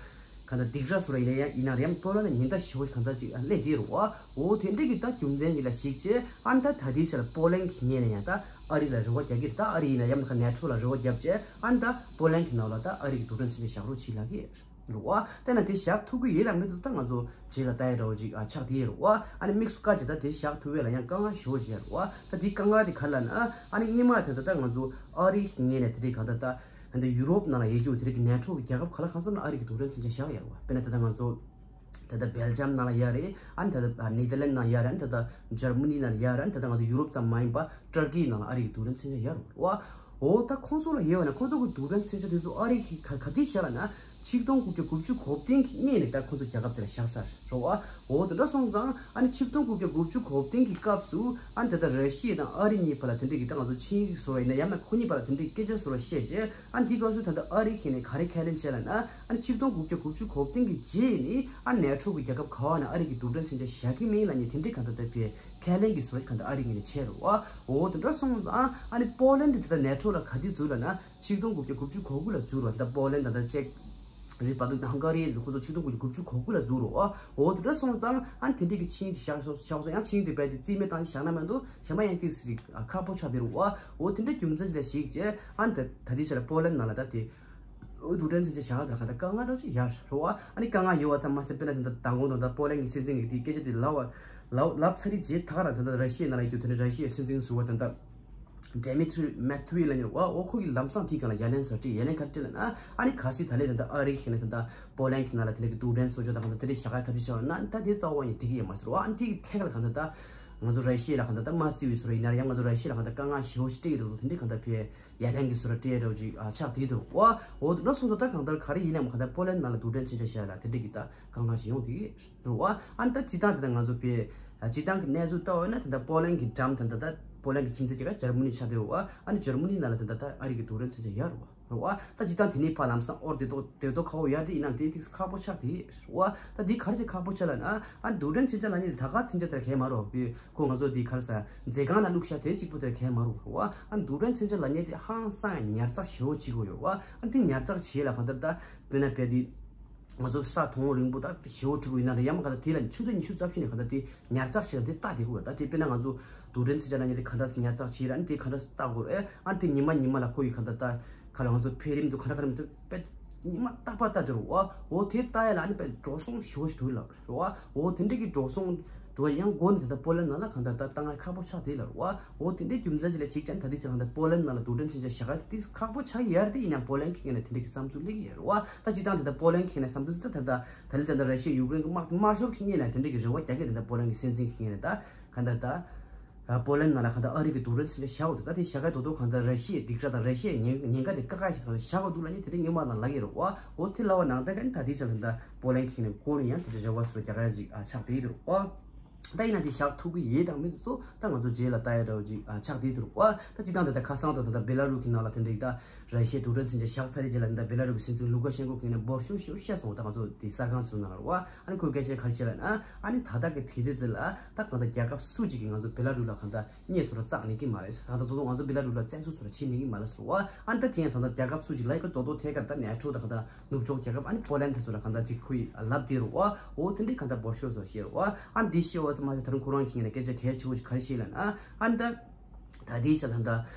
གང་ལྟར་སྡིགས་ར་བཟོ་ར་ཡིན་ན་ཡང་ཡིན་ན་ཡང་པོ་ལན་ལ་ཉེན་བརྡ་ཞེ་པོ་གང་ལྟར་ཅིག་སླེབས་བསྡད་རེད་བ། འོ་དེ་འདྲ་གི་ད་རྒྱུ་མཚན་ཅིག་ལ་གཞིགས་བྱས་ཨ་ནི་ད་ད་ལྟའི་ཆ་ལ་པོ་ལན་གི་ངོས་ནས་ཡང་ད་ཨ་རི་ལ་རེ་བ་རྒྱག་གི་རེད། ད་ཨ་རི་ཡིན་ན་ཡང་ན་ཁ་ནེ་ཊོ་ལ་རེ་བ་རྒྱབ་བྱས་ཨ་ནི་ད་པོ་ལན་གི་ནང་ལ་ད་ཨ་རི་གི་རྡུལ་ཕྲན་མཚོན་ཆ་བཞག་རོགས་གྱིས་ལབ་ཀྱི་རེད། རེད་བ། དེ་ན་དེ་བཞག་ཐུབ་ཀྱི་ཡོད་ལ་མེད་འདུག་ད་ང་ཚོ་རྗེས་ལ་ལྟ་ཡ་འདྲ་བོ་ཅིག་ཨ་ཆགས་བསྡད་ཡོད་རེད་བ། ཨ་ནི་དམིགས་སུ་བཀར་བྱས་ད་དེ་བཞག་ཐུབ་ཡས་ལ་ཡང་དཀའ་ངལ་ཞེ་པོ་ཅིག་ཡོད་རེད་བ། ད་དེའི་དཀའ་ངལ་དེ་ག་རེ་ལབ་ན་ཨ་ནི་སྔོན་མ་དེ་ད་ལྟ་ང་ཚོ་ཨ་རིའི་ངོས་ནས་དེ་རིགས་གང་ལྟར་ད་ད་ཡུ་རོབ་ནང་ལ་ཡོད་རྒྱུ་དེ་རིགས་ཀྱི་ནེ་ཊོ་གི་རྒྱལ་ཁབ་ག་ལ་གང་འཚམ་ལ་ཨ་རི་གི་རྡུལ་ཕྲན་མཚོན་ཆ་བཞག་ཡོད་རེད་བ། དཔེར་ན་ད་ལྟ་ང་ཚོ་ད་ལྟ་སྦེལ་ཇམ་ནང་ལ་ཡོད་རེད། ཨ་ནི་ད་ལྟ་ནེ་དར་ལན་ནང་ཡོད་རེད། ཨ་ནི་ད་ལྟ་འཇར་མ་ནི་ནང་ལ་ཡོད་རེད། ཨ་ནི་ད་ལྟ་ང་ཚོ་ཡུ་རོབ་ཙམ་མ་ཡིན་པ་ཏུར་ཀི་ནང་ལ་ཨ་རི་གི་རྡུལ་ཕྲན་མཚོན་ཆ་ཡོད་རེད་བ། འོ་ད་ཁོང་ཚོ་ལ་ཡོད་པ་ན་ཁོང་ཚོ་གི་རྡུལ་ཕྲན་མཚོན་ཆ་དེ་ཚོ་ཨ་རི་གི་ག་ག་དུས་བཞག་ལབ་ན་ཆིག་སྟོང་དགུ་བརྒྱ་དགུ་བཅུ་གོ་བདུན་གི་སྔོན་ནས་ད་ཁོང་ཚོ་རྒྱལ་ཁབ་དེ་ལ་བཞག་ཚར་རེད་བ། འོ་དེ་འདྲ་སོང་ཙང་ཨ་ནི་ཆིག་སྟོང་དགུ་བརྒྱ་དགུ་བཅུ་གོ་བདུན་གི་སྐབས་སུ་ཨ་ནི་ད་ལྟ་ར་ཤི་ཡ་དང་ཨ་རི་གཉིས་བར་ལ་དེ་འདྲ་གི་ད་ང་ཚོ་ཆིངས་ཡིག་བཟོ་བ་ཡིན་ན་ཡང་ན་ཁོ་གཉིས་བར་ལ་དེ་འདྲ་གི་སྐད་ཆ་བཟོ་བ་བཤད་རྗེས་ཨ་ནི་དེའི་སྐབས་སུ་ད་ལྟ་ཨ་རི་གིས་ནས་ག་རེ་ཁས་ལེན་བྱས་ལབ་ན་ཨ་ནི་ཆིག་སྟོང་དགུ་བརྒྱ་དགུ་བཅུ་གོ་བདུན་གི་རྗེས་ནས་ཨ་ནི་ནེ་ཊོ་གི་རྒྱལ་ཁབ་ག་བ་ན་ཨ་རི་གི་རྡུལ་ཕྲན་མཚོན་ཆ་བཞག་གི་མིན་ལབ་ནས་དེ་འདྲའི་གང་ལྟར་ད་ཕའི་ཁས་ལེན་གྱི་བཟོ་འདྲ་གང་ལྟར་ཨ་རི་ངོས་ནས་བྱས་རེད་བ། འོ་དེ་འདྲ་སོང་ཙང་ཨ་ནི་པོ་ལན་དེ་ད་ལྟ་ནེ་ཊོ་ལ་ག་དུས་འཛུལ་ལབ་ན་ཆིག་སྟོང་དགུ་བརྒྱ་དགུ་བཅུ་གོ་དགུ་ལ་འཛུལ་རེད་བ། ད་པོ་ལན་དང་ད་ཅེཀ་རི་པབ་ལིག་དང་ཧང་ག་རི་ཁོ་ཚོ་ཆིག་སྟོང་དགུ་བརྒྱ་དགུ་བཅུ་གོ་དགུ་ལ་འཛུལ་རེད་བ། འོ་དེ་འདྲ་སོང་ཙང་ཨ་ནི་དེ་འདྲའི་གི་ཆིངས་དེ་བཞག་སོང་བཞག་སོང་ཡང་ཆིངས་དེ་རྦད་དེ་རྩིས་མེད་བཏང་ནས་བཞག་ན་མི་འདུག་གཞན་པ་ཡང་ཏོག་ཙམ་ཅིག་ཁག་པོ་ཆགས་བསྡད་རེད་བ། འོ་དེ་འདྲ་རྒྱུ་མཚན་ཅིག་ལ་གཞིགས་བྱས་ཨ་ནི་ད་ད་ལྟའི་ཆ་ལ་པོ་ལན་ནང་ལ་ད་དེ། འོ་རྡུལ་ཕྲན་མཚོན་ཆ་བཞག་ཡ་དེ་ལ་གང་ལྟར་དཀའ་ངལ་འདྲ་བོ་ཅིག་ཡོད་རེད་བ། ཨ་ནི་དཀའ་ངལ་ཡོད་པ་ཙམ་མ་ཟད་དཔེར་ན་ད་ལྟ་མདང་དགོང་དང་ད་པོ་ལན་གྱི་སྲིད་འཛིན་གྱིས་དེའི་སྐད་ཆ་དེ་ལབ་པ་ལབ་ལབ་ཚར་རེད་རྗེས་ད་ག་རང་ད་ལྟ་ར་ཤི་ཡའི་ནང་ལ་ཡོད་རྒྱུ་དེ་ནི་ར་ཤི་ཡའི་སྲིད་འཛིན་ཟུར་པ་ད་ལྟ་ཌི་མི་ཏྲི་མེད་ཐུ་ཝེ་ལབ་མཁན་རེད་བ། འོ་ཁོ་གིས་ལམ་སང་དེའི་སྒང་ལ་ཡ་ལན་ཟེར་བ་སྤྲད། ཡ་ལན་ག་རེ་སྤྲད་ལབ་ན་ཨ་ནི་གལ་སྲིད་ད་ལན་ད་ལྟ་ཨ་རི་ཞིག་ནས་ད་ལྟ་པོ་ལན་གྱི་ནང་ལ་དེ་འདྲ་གི་རྡུལ་ཕྲན་གསོག་འཇོག་དང་གང་ལྟར་དེ་འདྲ་བཞག་ཡ་ཐབས་ཤེས་བྱས་པ་ན་ད་དེ་རྩ་བ་ནས་འགྲིག་གི་ཡོད་མ་རེད་བ། ཨ་ནི་དེ་གི་ཐད་ཀ་ལ་གང་ལྟར་ད་ང་ཚོ་ར་ཤི་ཡ་ལ་གང་ལྟར་ད་དམག་རྩིས་པའི་བཟོ་འདྲ་ཡིན་ན་ཡང་ང་ཚོ་ར་ཤི་ཡ་ལ་གང་ལྟར་དཀའ་ངལ་ཞེ་པོ་ཞིག་སྤྲད་ཀྱི་འདུག་དེ་འདྲའི་གང་ལྟར་ཕའི་ཡ་ལན་གྱི་བཟོ་འདྲ་སྤྲད་འདྲ་བོ་ཅིག་ཨ་ཆགས་བསྡད་འདུག་བ། འོ་དེ་འདྲ་སོང་ཙང་ད་གང་ལྟར་ག་རེ་ཡིན་ནའང་གང་ལྟར་པོ་ལན་ནང་ལ་རྡུལ་ཕྲན་མཚོན་ཆ་བཞག་ཡ་ལ་དེ་འདྲའི་གི་ད་དཀའ་ངལ་ཞིག་ཡོང་བསྡད་ཀྱི་རེད་བ། ཨ་ནི་ད་སྤྱིར་བཏང་དེ་ད་ང་ཚོ་ཕའི་ཨ་སྤྱིར་བཏང་གི་གནས་ཚུལ་ལྟ་བ་ཡིན་ན་དེ་ད་པོ་ལན་གྱི་འགྲམ་དེ་ད་ད་ པོ་ལན་གྱི་ཁྱིམ་མཚེས་རྒྱལ་ཁབ་འཇར་མ་ནི་ཆགས་བསྡད་རེད་བ། ཨ་ནི་འཇར་མ་ནི་ནང་ལ་ད་ལྟ་ད་ཨ་རི་གི་རྡུལ་ཕྲན་མཚོན་ཆ་ཡོད་རེད་བ། རེད་བ། ད་སྤྱིར་བཏང་དེ་ནས་ཕར་ལམ་སང་འོར་དེ་ཏོག་དེ་ཏོག་ཁག་པོ་ཡོད་དེ་ཡིན་ནའང་དེ་ཏོག་ཙམ་ཁག་པོ་ཆགས་དེ་རེད་བ། ད་འདི་ག་རེ་བྱས་ཁག་པོ་ཆགས་ལབ་ན། ཨ་ནི་རྡུལ་ཕྲན་མཚོན་ཆ་ལབ་མཁན་དེ་ད་ག་མཚོན་ཆ་དེ་གས་མ་རེད་བ། ཁོ་ང་ཚོ་དེ་ག་རེ་ཟ་མཛེས་ཁང་ལ་བླུགས་ཤག་དེ་གཅིག་པོ་དེ་གས་མ་རེད་བ། རེད་བ། ཨ་ནི་རྡུལ་ཕྲན་མཚོན་ཆ་ལབ་མཁན་དེ་ཧང་སང་ཡང་ཉར་ཚགས་ཞེ་པོ་ཅིག་དགོས་ཡོད་བ། ཨ་ནི་དེ་ཉར་ཚགས་བྱེད་ལ་གང་ལྟར་ད་དཔེར་ན་བལ་དེ། ང་ཚོ་ས་དོང་རིང་པོ་ད་ཞེ་པོ་འཁྲུ་དགོས་ཡིན་ན་རེད། ཡང་མ་ག་ད་དེ་ལ་ཆུ་ཚོད་ཉི་ཤུ་རྩ་བཞི་ནས་ག་ད་དེ་ཉར་ཚགས་བྱེད་ལ་དེ་ལྟ་དེ་དགོས་ད། དེ་དཔེར་ན་ང་ཚོ་རྡུལ་ཕྲན་མཚོན་ཆ་ལབ་མཁན་དེ་ག་འདྲ་སེ་ཉར་ཚགས་བྱེད་ལ་ཨ་ནི་དེ་ག་འདྲ་སེ་ལྟ་དགོས་རེད། ཨ་ནི་དེ་ཉི་མ་ཉི་མ་ལ་ཁོ་ཡི་ག་ད་ད་ག་ལ་ང་ཚོ་འཕེལ་རིམ་དུ་ག་འདྲ་ག་འདྲ་མི་འདུག་དཔེ་ཉི་མ་རྟག་པར་ལྟ་དེ་རུ་བ། འོ་དེ་ལྟ་ཡ་ལ་ཨ་ནི་དཔེ་འགྲོ་སོང་ཞེ་པོ་ཞིག་འགྲོ་ལ་རུ་བ། འོ་དེ་འདྲ་གི་འགྲོ་སོང་འགྲོ་ཡང་སྒོ་ནས་ད་ལྟ་པོ་ལན་ནང་ལ་ག་ད་ད་ལྟ་ང་ཁག་པོ་ཆགས་དེ་ལ་རུ་བ། འོ་དེ་འདྲའི་རྒྱུ་མཚན་ཅིག་ལ་གཅིག་ཀྱང་ད་ལྟའི་ཆ་ལ་ད་པོ་ལན་ནང་ལ་རྡུལ་ཕྲན་མཚོན་ཆ་བཞག་ག་དེ་ཁག་པོ་ཆགས་ཡ་རེད། དེ་ཡིན་ན་པོ་ལན་གྱི་ངོས་ནས་དེ་འདྲ་གི་བསམ་ཚུལ་སླེབས་ཀྱི་ཡོད་རེད་བ། ད་སྤྱིར་བཏང་དེ་ལྟར་པོ་ལན་གྱི་ངོས་ནས་བསམ་ཚུལ་ད་ད་ད་ད་ལྟ་ད་ལྟ་ར་ཤི་ཡ་ཡུཀ་རེན་གྱི་དམག་དམག་ཤོར་གྱི་སྔོན་ལ་དེ་འདྲ་གི་རེ་བ་རྒྱག་གི་རེད། ད་པོ་ལན་གྱི་སྲིད་འཛིན་གྱི་ངོས་ནས་ད་ག་ད་ད་པོ་ལན་ནང་ལ་ག་ད་ཨ་རི་གི་རྡུལ་ཕྲན་མཚོན་ཆ་བཞག་འོ་དེ་ད་དེ་བཞག་ག་དོ་དོ་ག་ད་ར་ཤི་ཡའི་སྡིགས་ར་དང་ར་ཤི་ཡའི་ཉེན་ཉེན་ཁ་དེ་བཀག་ཁ་ཞིག་ག་ད་བཞག་འོ་འདུག་ལ་ནི་དེ་འདྲ་སྔོན་མ་ནང་ལ་ཡོད་རེད་བ། འོ་དེ་ལ་བ་ནང་ལྟར་ག་ནི་ད་དེ་ཆ་ལ་ད་པོ་ལན་གྱི་ངོས་ནས་སྒོ་ནས་ཡང་དེ་འདྲ་རེ་བ་སོ་རྒྱག་ག་ཅིག་ཆགས་བསྡད་ཡོད་རེད་བ། ད་ཡིན་ན་དེ་བཞག་ཐུབ་ཀྱི་ཡོད་དང་མེད་དེ་ཚོ་ད་ང་ཚོ་རྗེས་ལ་ལྟ་ཡ་འདྲ་བོ་ཅིག་ཨ་ཆགས་བསྡད་འདུག་བ། ད་སྤྱིར་བཏང་དེ་ད་ཁ་སང་དུ་ད་ལྟ་བེ་ལ་རུ་གི་ནང་ལ་དེ་འདྲ་ཡིག་ད་ར་ཤི་ཡའི་རྡུལ་ཕྲན་མཚོན་ཆ་བཞག་ཚར་རེད་རྗེས་ལ་ད་ལྟ་བེ་ལ་རུ་གི་སྲིད་འཛིན་ལུ་ཀ་ཤན་ཀོ་གིས་ནས་འབོར་ཤོག་ཤོག་བཤད་སོང་། ད་ང་ཚོ་དེ་གསར་ཁང་ཚོའི་ནང་ལ་རུ་བ། ཨ་ནི་ཁོས་སྐད་ཆ་ག་རེ་བཤད་ལབ་ན། ཨ་ནི་ད་ལྟ་གི་དུས་ཚོད་དེ་ལ་ད་གང་ལྟར་རྒྱལ་ཁབ་སུ་གཅིག་གིས་ང་ཚོ་བེ་ལ་རུ་ལ་གང་ལྟར་རྙེད་སོ་ར་བཙག་ནི་གི་མ་རེད། ད་ལྟ་དོ་དོ་ང་ཚོ་བེ་ལ་རུ་ལ་བཙན་འཛུལ་སོ་ར་བྱེད་ནི་གི་མ་རེད་ཟེར་བ། ཨ་ནི་ད་དེ་ཡང་ད་ལྟ་རྒྱལ་ཁབ་སུ་གཅིག་ལ་ཡི་གེ་དོ་དོ་ཐད་ཀར་ད་ནེ་ཊོ་ད་གང་ལྟར་ནུབ་ཕྱོགས་རྒྱལ་ཁབ་ཨ་ནི་པོ་ལན་དེ་ཚོ་ལ་གང་ལྟར་ཅིག་ཁོ་ཡིས་ལབ་བསྡད་རུ་བ། འོ་དེ་འདྲའི་གང་ལྟར་འབོར་ཤོག་སོ་བཤད་རུ་བ། ཨ་ནི་འདི་བཤད་བ་ཙམ་མ་ཟད་ད་རུང་ཁོ་རང་གིས་ངས་སྐད་ཆ་གལ་ཆེ་བོ་ཞིག་ག་རེ་བཤད་ལབ་ན། ཨ་ནི་ད་ད་ལྟའི་ཆ་ད་ལྟ་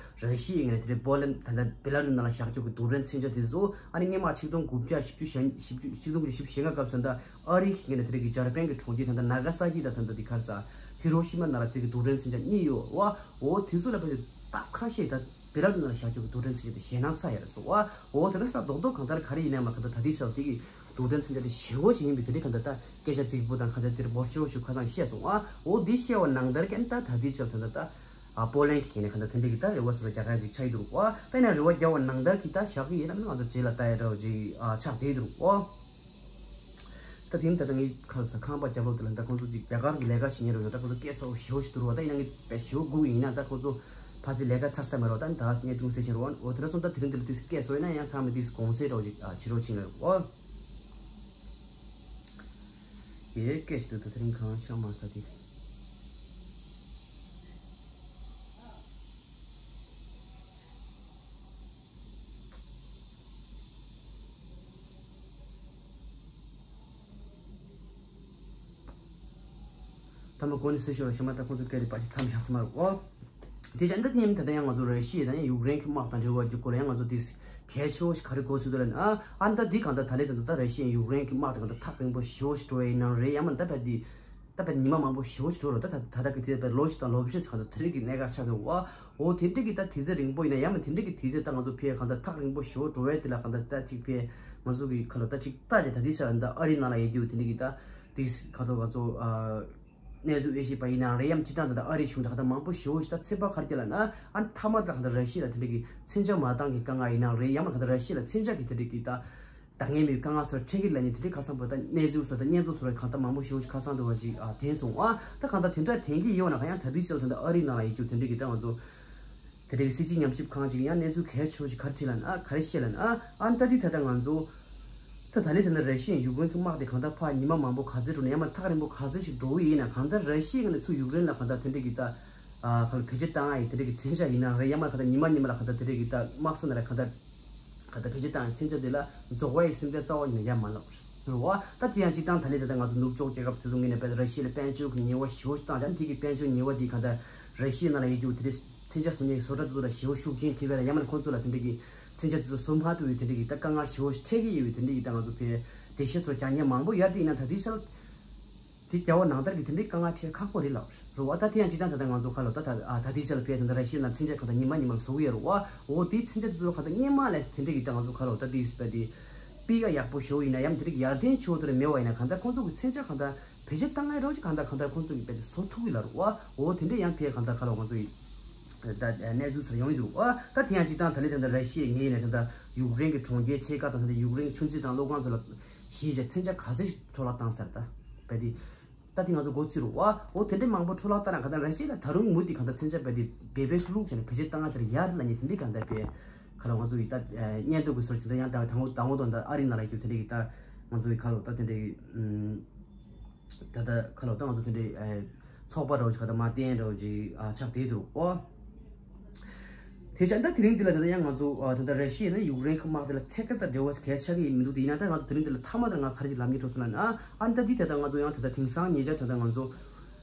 ར་ཤི་ཡའི་ངས་དེ་འདྲའི་པོ་ལན་ད་ལྟ་བེ་ལ་རུ་ནང་ལ་བཞག་རྒྱུ་གི་རྡུལ་ཕྲན་མཚོན་ཆ་དེ་ཚོ་ཨ་ནི་སྔོན་མ་ཆིག་སྟོང་དགུ་བརྒྱ་བཞི་བཅུ་ཞེ་བཞི་བཅུ་ཆིག་སྟོང་དགུ་བརྒྱ་བཞི་བཅུ་ཞེ་ལྔ་སྐབས་སུ་ད་ཨ་རིའི་ངོས་ནས་དེ་རིང་གི་འཇར་པན་གྱི་གྲོང་ཁྱེར་ད་ལྟ་ནཱ་ག་ས་ཀི་དང་ད་ལྟ་དེ་ག་རེ་ཟ་ཧི་རོ་ཤི་མ་ནང་ལ་དེ་གི་རྡུལ་ཕྲན་མཚོན་ཆ་གཉིས་ཡོད་བ། འོ་དེ་ཚོ་ལ་ཕན་ཚུན་སྟབས་ཁ་ཤས་ད་བེ་ལ་རུ་ནང་ལ་བཞག་རྒྱུ་གི་རྡུལ་ཕྲན་མཚོན་ཆ་དེ་ཞེད་སྣང་ཚ་ཡ་རེད་སོ་བ། འོ་དེ་ལ་ས་རྡོག་རྡོག་གང་ལྟར་ག་རེ་ཡིན་ན་མ་ག་ད་ད་དེ་ས་དེ་གི་རྡུལ་ཕྲན་མཚོན་ཆ་དེ་ཞེད་པོ་ཅིག་ཡིན་པའི་དེ་རིང་གང་ལྟར་ད་སྐད་ཆ་རྫིག་པོ་དང་གང་ཆ་དེར་འབོར་ཤོག་ཞུ་ཁ་སང་བཤད་སོང་བ། འོ་དེ་བཤད་བ་ནང་ལྟར་གན་ད་ད་དེ་ཆ་ད་ད་ད། ཨ་པོ་ལན་གྱི་ངོས་ནས་གང་ལྟར་དེ་འདྲ་གི་ད་རེ་བ་སོ་ར་རྒྱག་ཡ་ཅིག་ཆགས་ཀྱི་འདུག་གོ། ད་ཡིན་ན་རེ་བ་རྒྱག་པ་ནང་ལྟར་གྱི་ད་བཞག་གི་ཡིན་ནམ་ང་ཚོ་རྗེས་ལ་ལྟ་ཡ་འདྲ་བོ་ཅིག་ཨ་ཆགས་བསྡད་འདུག་གོ། ད་དེ་ནི་ད་ལྟ་ངའི་ཁ་ལ་ས་ཁང་པ་རྒྱབ་ལོགས་དེ་ལ་ད་ཁོང་ཚོ་ཅིག་རྒྱ་གར་གྱི་ལས་ཀ་བྱེད་མཁན་རེད་འདུག་ད་ཁོང་ཚོ་སྐད་ཚ་བོ་ཞེ་པོ་ཞིག་འདུག་རེད་བ། ད་ཡིན་ན་ངས་དཔེ་ཞེ་པོ་སྒུག་ཡིན་ན་ད་ཁོང་ཚོ་ཕལ་ཆེར་ལས་ཀ་ཚར་ས་མ་རེད་བ། ད་ནི་ད་ངས་ཐུག་སེ་བྱེད་རོགས། འོ་དེ་འདྲ་སོང་ད་དེ་རིང་འདི་ལ་དུས་སུ་སྐད་བཟོ་ཡིན་ན་ཡང་ཚང་མས་དུས་སུ་དགོངས་སེལ་འདྲ་བོ་ཅིག་ཨ་བྱེད་རོགས་བྱེད་ལ་འོ། ཡེ་སྐད་ཞིག་འདུག་ད་དེ་རིང་གང་ཤག་མ་ས་དེ། ཐ་མ་གོ་ནི་སི་ཤོ་ལ་ཤ་མ་ད་ཁོང་ཚོ་སྐད་དེ་པ་ཞིག་མཚམས་བཞག་ས་མ་རེད་གོ། དེ་བཞིན་ད་དེ་ཡིན་ད་ལྟ་ཡང་ང་ཚོ་ར་ཤི་ཡ་དང་ཡུཀ་རེན་གྱི་དམག་དང་འབྲེལ་བ་རྒྱུ་སྐོར་ལ་ཡང་ང་ཚོ་དེ་གལ་ཆེ་བོ་ཞིག་ག་རེ་གོ་ཚུལ་དུ་ལ་ན་ཨ་ད་དེ་གང་ལྟར་ད་ལས་ད་ད་ར་ཤི་ཡ་ཡུཀ་རེན་གྱི་དམག་དེ་གང་ལྟར་ཐག་རིང་པོ་ཞེ་བོ་ཞིག་འགྲོ་ཡ་ཡིན་ནའང་རེད། ཡང་མིན་ད་བས་དེ་ད་བས་ཉི་མ་མང་པོ་ཞེ་བོ་ཞིག་འགྲོ་རོགས། ད་ད་ད་ལྟ་གི་དེ་བས་ལོ་ཞིག་དང་ལོ་བཅུ་ཞིག་གང་ལྟར་དེ་རིགས་ཀྱི་གནད་འགག་ཆགས་འདུག་བ། འོ་དེ་འདྲ་གི་ད་དུས་ཚོད་རིང་པོ་ཡིན་ན་ཡང་མིན་དེ་འདྲ་གི་དུས་ཚོད་ད་ང་ཚོ་ཕའི་གང་ལྟར་ཐག་རིང་པོ་ཞེ་བོ་འགྲོ་བས་དེ་ལ་གང་ལྟར་ད་ཅིག་ཕའི་ང་ཚོ་གི་ཁ་ལོ་ད་ཅིག་ལྟ་ཅེ་ད་དེ་ས་ད་ཨ་རི་ནང་ལ་ཡོད་རྒྱུ་དེ་འདྲ་གི་ད་དེ་ག་ཚོད་ག་ཚོད་ཨ། གནས་ཚུལ་ཨེ་ཤེས་པ་ཡིན་ནའང་རེད། ཡང་སྤྱི་བཏང་ད་ལྟ་ཨ་རིའི་གཞུང་དང་ད་ལྟ་མང་པོ་ཞེ་པོ་ཞིག་ད་ཚན་པ་ག་རེ་བྱས་ལབ་ན། ཨ་ནི་མཐའ་མ་ད་གང་ལྟར་ར་ཤི་ཡ་ལ་དེ་འདྲ་གི་མཚོན་ཆ་མ་བཏང་གི་དཀའ་ངལ་ཡིན་ནའང་རེད། ཡང་མ་གང་ལྟར་ར་ཤི་ཡ་ལ་མཚོན་ཆ་གི་དེ་འདྲ་གི་ད་ད་ངས་མི་དཀའ་ངལ་ཚོར་འཕྲད་ཀྱི་ལབ་ནས་དེ་འདྲའི་ཁ་སང་བོ་ད་གནས་ཚུལ་ཚོར་གང་ལྟར་མང་པོ་ཞེ་པོ་ཞིག་ཁ་སང་འདྲ་བ་ཅིག་ཨ་བསྟན་སོང་ཨ། ད་གང་ལྟར་དེ་འདྲ་དེང་གི་ཡོད་ན་གང་ཡང་ད་དུས་ཚོད་ད་ལྟ་ཨ་རིའི་ནང་ལ་ཡོད་རྒྱུ་དེ་འདྲ་གི་ད་ང་ཚོ། དེ་འདྲའི་སྲིད་སྤྱི་ཉམས་ཞིབ་ཁང་ཅིག་ཡང་གནས་ཚུལ་གལ་ཆེ་བོ་ཞིག་ག་རེ་བྲིས་ལབ་ན་ཨ། ག་རེ་བཤད་ལབ་ན་ཨ། ཨ་ནི་ད་འདི་ད་ལྟ་ང་ཚོ་ད་ད་ལྟའི་ད་ལྟ་ར་ཤི་ཡ་ཡུཀ་རེན་གྱི་དམག་དེ་གང་ལྟར་ཕར་ཉི་མ་མང་པོ་ག་ཚོད་འགྲོ་ན་ཡང་མ་ཐག་རིང་པོ་ག་ཚོད་ཞིག་འགྲོ་གི་ཡིན་ན་གང་ལྟར་ར་ཤི་ཡའི་ངོས་ནས་ཚུར་ཡུཀ་རེན་ལ་གང་ལྟར་དེ་འདྲ་གི་ད་ཨ་ག་ལ་བེད་སྤྱོད་བཏང་ཡ་ཡི་དེ་འདྲ་གི་མཚོན་ཆ་ཡིན་ན་རེད། ཡང་མ་གང་ལྟར་ཉི་མ་ཉི་མ་ལ་གང་ལྟར་དེ་འདྲ་གི་ད་དམག་ས་ནང་ལ་གང་ལྟར་གང་ལྟར་བེད་སྤྱོད་བཏང་ཡ་མཚོན་ཆ་དེ་ལ་རྫོགས་པ་ཡི་སེམས་ཁྲལ་རྩ་བ་ཉིད་ནས་ཡ་མ་ལབ་རེད་བ། ད་དེ་ཡང་སྤྱིར་བཏང་ད་ལྟའི་ད་ལྟ་ང་ཚོ་ནུབ་ཕྱོགས་རྒྱལ་ཁབ་དེ་ཚོ་ངོས་ནས་དཔེ་ར་ཤི་ཡ་ལ་དཔལ་འབྱོར་གྱི་ཉེས་པ་ཞེ་པོ་ཞིག་བཏང་། ཡང་དེ་གི་དཔལ་འབྱོར་ཉེས་པ་དེ་གང་ལྟར་ར་ཤི་ཡའི་ནང་ལ་ཡོད་རྒྱུ་དེ་འདྲའི་མཚོན་ཆ་བཟོ་མཁན་གྱི་བཟོ་གྲྭ་དེ་ཚོ་ལ་ཞེ་པོ་ཤུགས་རྐྱེན་ཐེབས་པས་ལ་ཡང་མིན་ཁོང་ཚོ་ལ་དེ་འདྲ་གི་མཚོན་ཆ་དེ་ཚོ་བཟོ་མ་ཐུབ་པའི་དེ་འདྲ་གི་ད་དཀའ་ངལ་ཞེ་པོ་ཞིག་འཕྲད་ཀྱི་ཡོད་པའི་དེ་འདྲ་གི་ད་ང་ཚོ་ཕའི་འགྲེལ་བཤད་ཚོ་རྒྱག་མཁན་མང་པོ་ཡོད་རེད། དེ་ཡིན་ན་ད་ལྟའི་ཆར་དེ་རྒྱལ་བ་ནང་ལྟར་གྱི་དེ་འདྲའི་དཀའ་ངལ་འཕྲད་ཁག་པོ་རེད་ལབ་རེད་བ། ད་དེ་ཡང་སྤྱིར་བཏང་ད་ལྟ་ང་ཚོ་ཁ་ལོ་ད་ད་ཨ་ད་ལྟའི་ཆར་ལ་ཕའི་ད་ལྟ་ར་ཤི་ཡ་ནང་མཚོན་ཆ་གང་ལྟར་ཉི་མ་ཉི་མ་ལ་བཟོ་གི་ཡོད་རེད་བ། འོ་དེའི་མཚོན་ཆ་དེ་ཚོ་གང་ལྟར་སྔོན་མ་ལས་དེ་འདྲ་གི་ད་ང་ཚོ་ཁ་ལོ་ད་དེ་ཡིས་པ་དེ་སྤུས་ཀ་ཡག་པོ་ཞེ་པོ་ཡིན་ན་ཡང་དེ་འདྲ་གི་ཡར་ཐོན་ཆེ་བོ་དེ་ར་མེད་པ་ཡིན་ན་གང་ལྟར་ཁོང་ཚོ་གི་མཚོན་ཆ་གང་ལྟར་བེད་སྤྱོད་བཏང་ཡ་རོགས་ཅིག་གང་ལྟར་གང་ལྟར་ཁོང་ཚོ་གི་དཔེ་དེ་བཟོ་ཐུབ་གི་ལབ་རེད་བ། འོ་དེ་འདྲ་ཡང་ཕའི་གང་ལྟར་ཁ་ལོ་ང་ཚོ་ཡི་ད་གནས་ཚུལ་ཚོ་ཡོང་གི་འདུག་བ། ད་དེ་ཡང་སྤྱིར་བཏང་ད་ལྟའི་ད་ལྟ་ར་ཤི་ཡའི་ངོས་ནས་ད་ལྟ་ཡུཀ་རེན་གྱི་གྲོང་ཁྱེར་ཕྱེད་ཀ་དང་ད་ལྟ་ཡུཀ་རེན་གྱི་ཆུ་མཛོད་དང་གློག་ཁང་ཚོ་ལ་གཞིས་བྱས་མཚོན་ཆ་ག་ཚོད་ཞིག་འཕྲོ་བརླག་བཏང་ཚར། ད་དཔེ་དེ། ད་དེ་ང་ཚོ་འགོ་ཚུགས་རུང་བ། འོ་དེ་འདྲའི་མང་པོ་འཕྲོ་བརླག་བཏང་ན་གང་ལྟར་ར་ཤི་ཡ་ལ་ད་རུང་མུ་མཐུད་གང་ལྟར་མཚོན་ཆ་རྦད་དེ་འབེལ་འབེལ་ལྷུག་ལྷུག་བྱས་ནས་བེད་སྤྱོད་བཏང་ང་དེར་ཡར་ལ་ཉེ་དེ་འདྲའི་གང་ལྟར་བས་ཁ་ལ་ང་ཚོ་ཡི་ད་སྙན་ཐོ་གི་སོར་ཆུང་ད་ཡང་ད་དང་པོ་དང་ད་ཨ་རི་ནང་ལ་ཡོད་དེ་འདྲའི་གི་ད་ང་ཚོ་ཡི་ཁ་ལོ་ད་དེ་འདྲའི་ད་ད་ཁ་ལོ་ད་ང་ཚོ་དེ་འདྲའི་ཚོགས་པ་འདྲ་བོ་ཅིག་ག་ད་མ་བསྟན་འདྲ་བོ་ཅིག་ཆགས་བསྡད་འདུག་ཨོ། དེ་བྱས་ད་དེ་རིང་འདི་ལ་ད་ལྟ་ཡང་ང་ཚོ་ད་ལྟ་ར་ཤི་ཡ་ནས་ཡུཀ་རེན་གྱི་དམག་དེ་ལ་ཐད་ཀར་ད་འབྲེལ་བ་གལ་ཆགས་ཀྱི་མི་འདུག་དེ་ཡིན་ན་ད་ང་ཚོ་དེ་རིང་འདི་ལ་མཐའ་མ་དེར་ང་ག་རེ་ཅིག་ལབ་སྙིང་འདོད་སོང་ལབ་ན། ཨ་ནི་ད་འདི་ད་ལྟ་ང་ཚོ་ཡང་ད་ལྟ་དེང་སང་ཉེ་ཆར་ད་ལྟ་ང་ཚོ་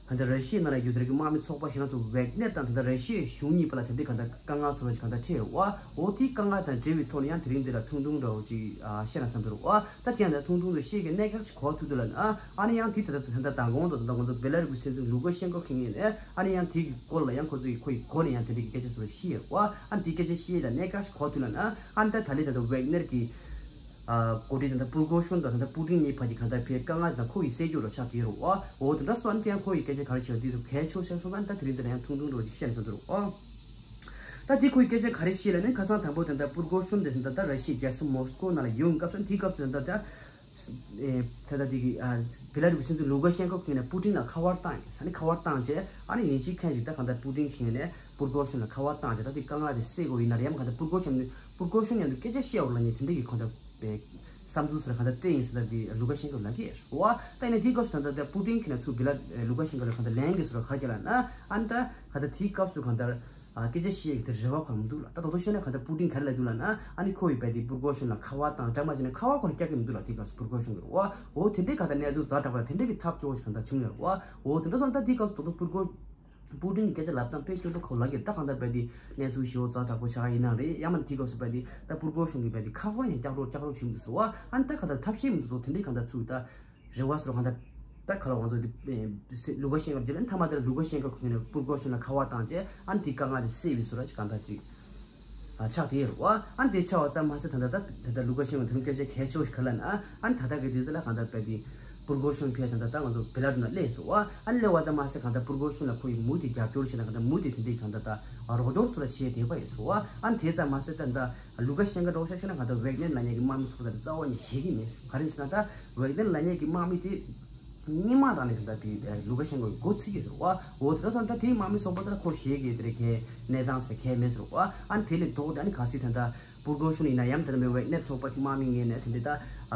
ད་ལྟ་ར་ཤི་ཡའི་ནང་ལ་ཡོད་དེ་རིང་གི་དམག་མི་ཚོགས་པ་གཞན་ཚོ་ཝེག་ནེར་དང་ད་ལྟ་ར་ཤི་ཡའི་གཞུང་གཉིས་བར་ལ་དེ་འདྲའི་གང་ལྟར་དཀའ་ངལ་བཟོ་འདྲ་ཅིག་གང་ལྟར་འཕྲད་ཡོད་བ། འོ་དེའི་དཀའ་ངལ་དང་འབྲེལ་བའི་ཐོག་ནས་ཡང་དེ་རིང་འདི་ལ་ཐུང་ཐུང་འདྲ་བོ་ཅིག་བཤད་ན་བསམ་འདུག་བ། ད་དེ་ཡང་ད་ཐུང་ཐུང་དུ་ཤེས་ཀྱི་གནད་འགག་ཅིག་གོ་ཐུབ་འདུག་ལབ་ན། ཨ་ནི་ཡང་དེ་ད་ལྟ་ད་ལྟ་མདང་དགོང་དུ་ད་ལྟ་ང་ཚོ་བེ་ལ་རུ་གི་སྲིད་འཛིན་ལུ་ཀ་ཤན་ཀོ་ཁེ་ངེས་ནས་ཨ་ནི་ཡང་དེ་གི་སྐོར་ལ་ཡང་ཁོ་ཚོ་གི་ཁོ་ཡི་སྒོ་ནས་ཡང་དེ་འདྲ་གི་སྐད་ཆ་ཚོ་ཤེས་ཡོད་བ། ཨ་ནི་དེ་སྐད་ཆ་ཤེས་ལ་གནད་འགག་ཅིག་གོ་ཐུབ་ལབ་ན། ཨ་ནི་ད་ད་ལྟ་ད་ལྟ་ཝེག་ནེར་གི་ཨ་འགོ་ཁྲིད་ད་ལྟ་པུར་གོ་ཤོན་དང་ད་ལྟ་པུ་ཏིན་གཉིས་བར་གྱི་གང་ལྟར་བའི་དཀའ་ངལ་དང་ཁོ་ཡི་སེལ་རྒྱུ་རུ་ཆགས་ཀྱི་ཡོད་རེད་བ། འོ་དེ་འདྲ་སོང་ཨ་ནི་དེ་ཡང་ཁོ་ཡི་སྐད་ཆ་ག་རེ་བཤད་པ་དེ་ཚོ་གལ་ཆེ་བོ་ཆགས་སོང་ན། ཨ་ནི་ད་དེ་རིང་འདི་ལ་ཡང་ཐུང་ཐུང་འདྲ་བོ་ཅིག་བཤད་ན་བསམ་འདུག་རོ། ད་དེ་ཁོའི་སྐད་ཆ་ག་རེ་བཤད་ལབ་ན། ཁ་སང་དང་པོ་དེ་འདྲ་པུར་གོ་ཤོན་དེ་དེ་འདྲ་ད་ར་ཤི་ཡའི་རྒྱལ་ས་མོ་སི་ཀོ་ནང་ལ་ཡོང་སྐབས་སུ། དེའི་སྐབས་སུ་དེ་འདྲ་ད་ད་ལྟ་དེ་གི་ཨ་བེ་ལ་རུ་སྲིད་འཛིན་ལུ་ཀ་ཤན་ཀོ་གིས་ནས་པུ་ཏིན་ལ་ཁ་པར་བཏང་ཡིན་ས་ནས། ཁ་པར་བཏང་རྗེས་ཨ་ནི་ཡིན་གཅིག་མཁན་གཅིག་ད་གང་ལྟར་པུ་ཏིན་གིས་ནས་པུར་གོ་ཤོན་ལ་ཁ་པར་བཏང་རྗེས་ད་དེ་དཀའ་ངལ་དེ་སེལ་དགོས་ཡིན་ན་རེད། ཡང་གང་ལྟར་པུར་གོ་ཤོན་པུར་གོ་ཤོན་མཉམ་དུ་སྐད་ཆ་བཤད་འོག་ལ་ནས་དེ་འདྲ་གི་གང་ལྟར་བསམ་ཚུལ་ཟེར་གང་ལྟར་བསྟན་ཡིན་ཟེར་ད་དེ་ལུ་ཀ་ཤན་ཀོ་ལབ་ཀྱི་རེད་བ། ད་ཡིན་ན་དེའི་སྐབས་སུ་ད་ལྟ་དེ་པུ་ཏིན་གྱིས་ན་ཚུར་བེ་ལ་ལུ་ཀ་ཤན་ཀོ་ལ་གང་ལྟར་ལན་གྱི་ཟེར་བ་ག་རེ་ལབ་ན། ཨ་ནི་ད་གང་ལྟར་དེའི་སྐབས་སུ་གང་ལྟར་ཨ་སྐད་ཆ་བཤད་ཡག་དེ་རེ་བ་གང་མི་འདུག་ལ། ད་དོ་དོ་ཤོད་ན་གང་ལྟར་པུ་ཏིན་ག་རེ་ལབ་འདུག་ལབ་ན། ཨ་ནི་ཁོ་ཡི་བས་དེ་པུར་གོ་ཤོན་ལ་ཁ་པར་བཏང་སྐྲག་མ་བྱས་ན་ཁ་པར་ཁོ་ལ་བཀྱག་གི་མི་འདུག་ལ། དེའི་སྐབས་སུ་པུར་གོ་ཤོན་གྱིས་རེད་བ། འོ་དེ་འདྲའི་གང་ལྟར་གནས་ཚུལ་ཛ་དྲག་པ་དེ་འདྲའི་གི་ཐབས་སྐྱོ་བོ་ཞིག་གང་ལྟར་བྱུང་ཡོད་རེད་བ། འོ་དེ་འདྲ་སོང་ད་དེའི་སྐབས་སུ་དོ་དོ་པུར་གོ་པུ་ཏིན་གྱི་སྐད་ཆ་ལབ་སྟངས་དཔེ་སྐྱོ་པོ་ཁོ་ལབ་ཀྱི་རེད། ད་གང་ལྟར་བས་དེ་གནས་ཚུལ་ཞེ་པོ་ཛ་དྲག་པོ་ཆགས་ཡིན་ན་རེད། ཡང་མིན་དེའི་སྐབས་སུ་བས་དེ་ད་པུར་གོ་ཤོན་གྱིས་བས་དེ་ཁ་པར་ཡང་བཀྱག་རོགས་བཀྱག་རོགས་བྱེད་མི་འདུག་ཟེར་བ། ཨ་ནི་ད་གང་ལྟར་ཐབས་ཤེས་མི་འདུག་ཟེར་དེ་འདྲའི་གང་ལྟར་ཚུར་ད་རེ་བ་ཟེར་བ་གང་ལྟར་ད་ག་ལ་ང་ཚོ་དེ་ལུ་ཀ་ཤན་ཀོ་དེ་ལ་མཐའ་མ་དེ་ལ་ལུ་ཀ་ཤན་ཀོ་ཁོ་ནས་པུར་གོ་ཤོན་ལ་ཁ་པར་བཏང་རྗེས་ཨ་ནི་དེ་དཀའ་ངལ་དེ་སེལ་བའི་བཟོ་འདྲ་ཅིག་གང་ལྟར་ཅིག་ཨ་ཆགས་བསྡད་ཡོད་རེད་བ། ཨ་ནི་དེ་ཆགས་པ་ཙམ་མ་ཟད་ད་ལྟ་ད་ལྟ་ལུ་ཀ་ཤན་ཀོ་དེ་རིང་སྐད་ཆ་གལ་ཆེ་བོ་ཞིག་ག་རེ་ལབ་ན། ཨ་ནི་ད་ལྟ་གི་དུས་ཚོད་ལ་གང་ལྟར་བས་དེ་པུར་གོ་ཤོན་ཕར་ད་ལྟ་ད་ང་ཚོ་བེ་ལ་རུ་ནང་སླེབས་སོང་བ། ཨ་ནི་སླེབས་པ་ཙམ་མ་ཟད་གང་ལྟར་པུར་གོ་ཤོན་ལ་ཁོ་ཡི་མུ་མཐུད་རྒྱབ་སྐྱོར་བྱས་ན་གང་ལྟར་མུ་མཐུད་དེ་འདྲའི་གང་ལྟར་ད་རོགས་སྐྱོར་ཚུར་ལ་བྱས་བསྡད་པ་ཡིན་ཟེར་བ། ཨ་ནི་དེ་ཙམ་མ་ཟད་ད་ལྟ་ལུ་ཀ་ཤན་ཀོ་འདྲ་བོ་ཤ་ཤ་ན་གང་ལྟར་ཝེག་ནེར་ལབ་མཁན་གྱི་དམག་མི་ཚོ་ད་རྩ་བ་ནས་ཤེས་ཀྱི་མེད་ཟེར། ག་རེ་ཡིན་ཟེར་ན་ད་ཝེག་ནེར་ལབ་མཁན་གྱི་དམག་མི་དེ་སྔོན་མ་རང་ནས་ད་ལྟ་དེ་ལུ་ཀ་ཤན་ཀོ་གི་མགོ་ཚོས་ཀྱི་ཟེར་བ། འོ་དེ་འདྲ་སོང་ད་དེའི་དམག་མི་ཚོགས་པ་དེ་ལ་ཁོ་ཞེད་ཀྱི་དེ་རེད། གའི་གནས་སྟངས་ཟེར་གའི་མེད་ཟེར་བ། ཨ་ནི་དེ་ལས་ལྡོག་སྟེ་ཨ་ནི་གལ་སྲིད་ད་ལྟ་པུར་གོ་ཤོན་ཡིན་ན་ཡང་དེ་ལ་མེད་ཝེག་ནེར་ཚོགས་པ་གི་དམག་མི་ངོས་ནས་དེ་འདྲའི་ད་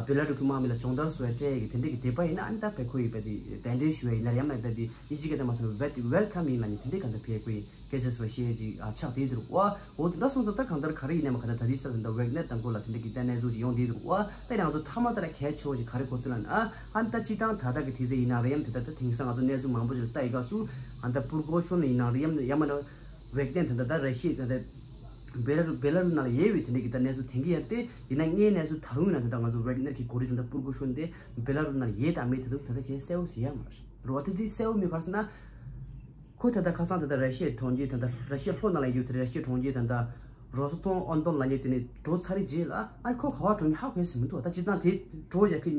བེ་ལ་རུ་གི་དམག་མི་ལ་སྦྱོང་བརྡར་བཟོ་ཡ་སྤྲད་ཡ་གི་དེ་འདྲའི་གི་དད་པ་ཡིན་ན། ཨ་ནི་ད་བས་ཁོ་ཡི་བས་དེ་གདན་འདྲེན་ཞུ་ཡ་ཡིན་ན་རེད། ཡང་མིན་བས་དེ་དབྱིན་ཇིའི་སྐད་ཐོག་མ་སོང་ན་བེ་ཝེལ་ཀམ་ཡིན་ལབ་མཁན་དེ་འདྲའི་གང་ལྟར་བས་ཁོ་ཡི་སྐད་ཆ་ཚོ་བཤད་ཅིག་ཨ་ཆགས་བསྡད་འདུག་བ། འོ་དེ་འདྲ་སོང་ཙང་ད་གང་ལྟར་ག་རེ་ཡིན་ནའི་མ་གང་ལྟར་ད་ལྟའི་ཆར་ད་ལྟ་ཝེག་ནེར་དང་པོ་ལ་དེ་འདྲ་གི་ད་གནས་ཚུལ་ཅིག་ཡོང་བསྡད་འདུག་བ། ད་ཡིན་ན་ང་ཚོ་མཐའ་མ་ད་ལ་གལ་ཆེ་བོ་ཞིག་ག་རེ་གོ་སོང་ལབ་ན། ཨ་ནི་ད་སྤྱིར་བཏང་ད་ལྟ་གི་དུས་ཚོད་ཡིན་ན་རེད། ཡང་དེ་ལྟར་ད་དེང་སང་ང་ཚོ་གནས་ཚུལ་མང་པོ་ཞིག་ལ་ལྟ་ཡི་སྐབས་སུ་ཨ་ནི་ད་པུར་གོ་ཤོན་ཡིན་ན་རེད། ཡང་ཡང་མིན་ན་ཝེག་ནེར་ད་ལྟ་ད་ར་ཤི་ཡ་ད་ལྟ་བེ་ལ་རུ་བེ་ལ་རུ་ནང་ལ་ཡོད་པའི་དེ་འདྲ་གི་ད་གནས་ཚུལ་དེང་གི་ཡང་དེ་ཡིན་ན་ངའི་གནས་ཚུལ་ད་རུང་ཡིན་ན་ད་ལྟ་ང་ཚོ་ཝེག་ནེར་གི་འགོ་ཁྲིད་ད་ལྟ་པུར་གོ་ཤོན་དེ་བེ་ལ་རུ་ནང་ལ་ཡོད་དང་མེད་ད་དུང་ད་ལྟ་གས་གསལ་བོ་ཞིག་ཡོད་མ་རེད། རེད་བ། དེ་དུས་གསལ་བོ་མེད་ག་རེ་ཟེར་ན། ཁོ་ད་ལྟ་ཁ་སང་ད་ལྟ་ར་ཤི་ཡའི་གྲོང་ཁྱེར་ད་ལྟ་ར་ཤི་ཡ་ལྷོ་ནང་ལ་ཡོད་དེ་ར་ཤི་ཡའི་གྲོང་ཁྱེར་ད་ལྟ་རོ་སི་ཏོམ་ཨོན་ཏོམ་ལབ་མཁན་དེ་ནས་འགྲོ་ཚར་རེད་རྗེས་ལ། ཨ་ནི་ཁོ་ག་པར་འགྲོ་མིན་ཧ་གོ་ཡ་ཟེར་མི་འདུག་ད་སྤྱིར་བཏང་དེ་འགྲོ་ཡ་གི་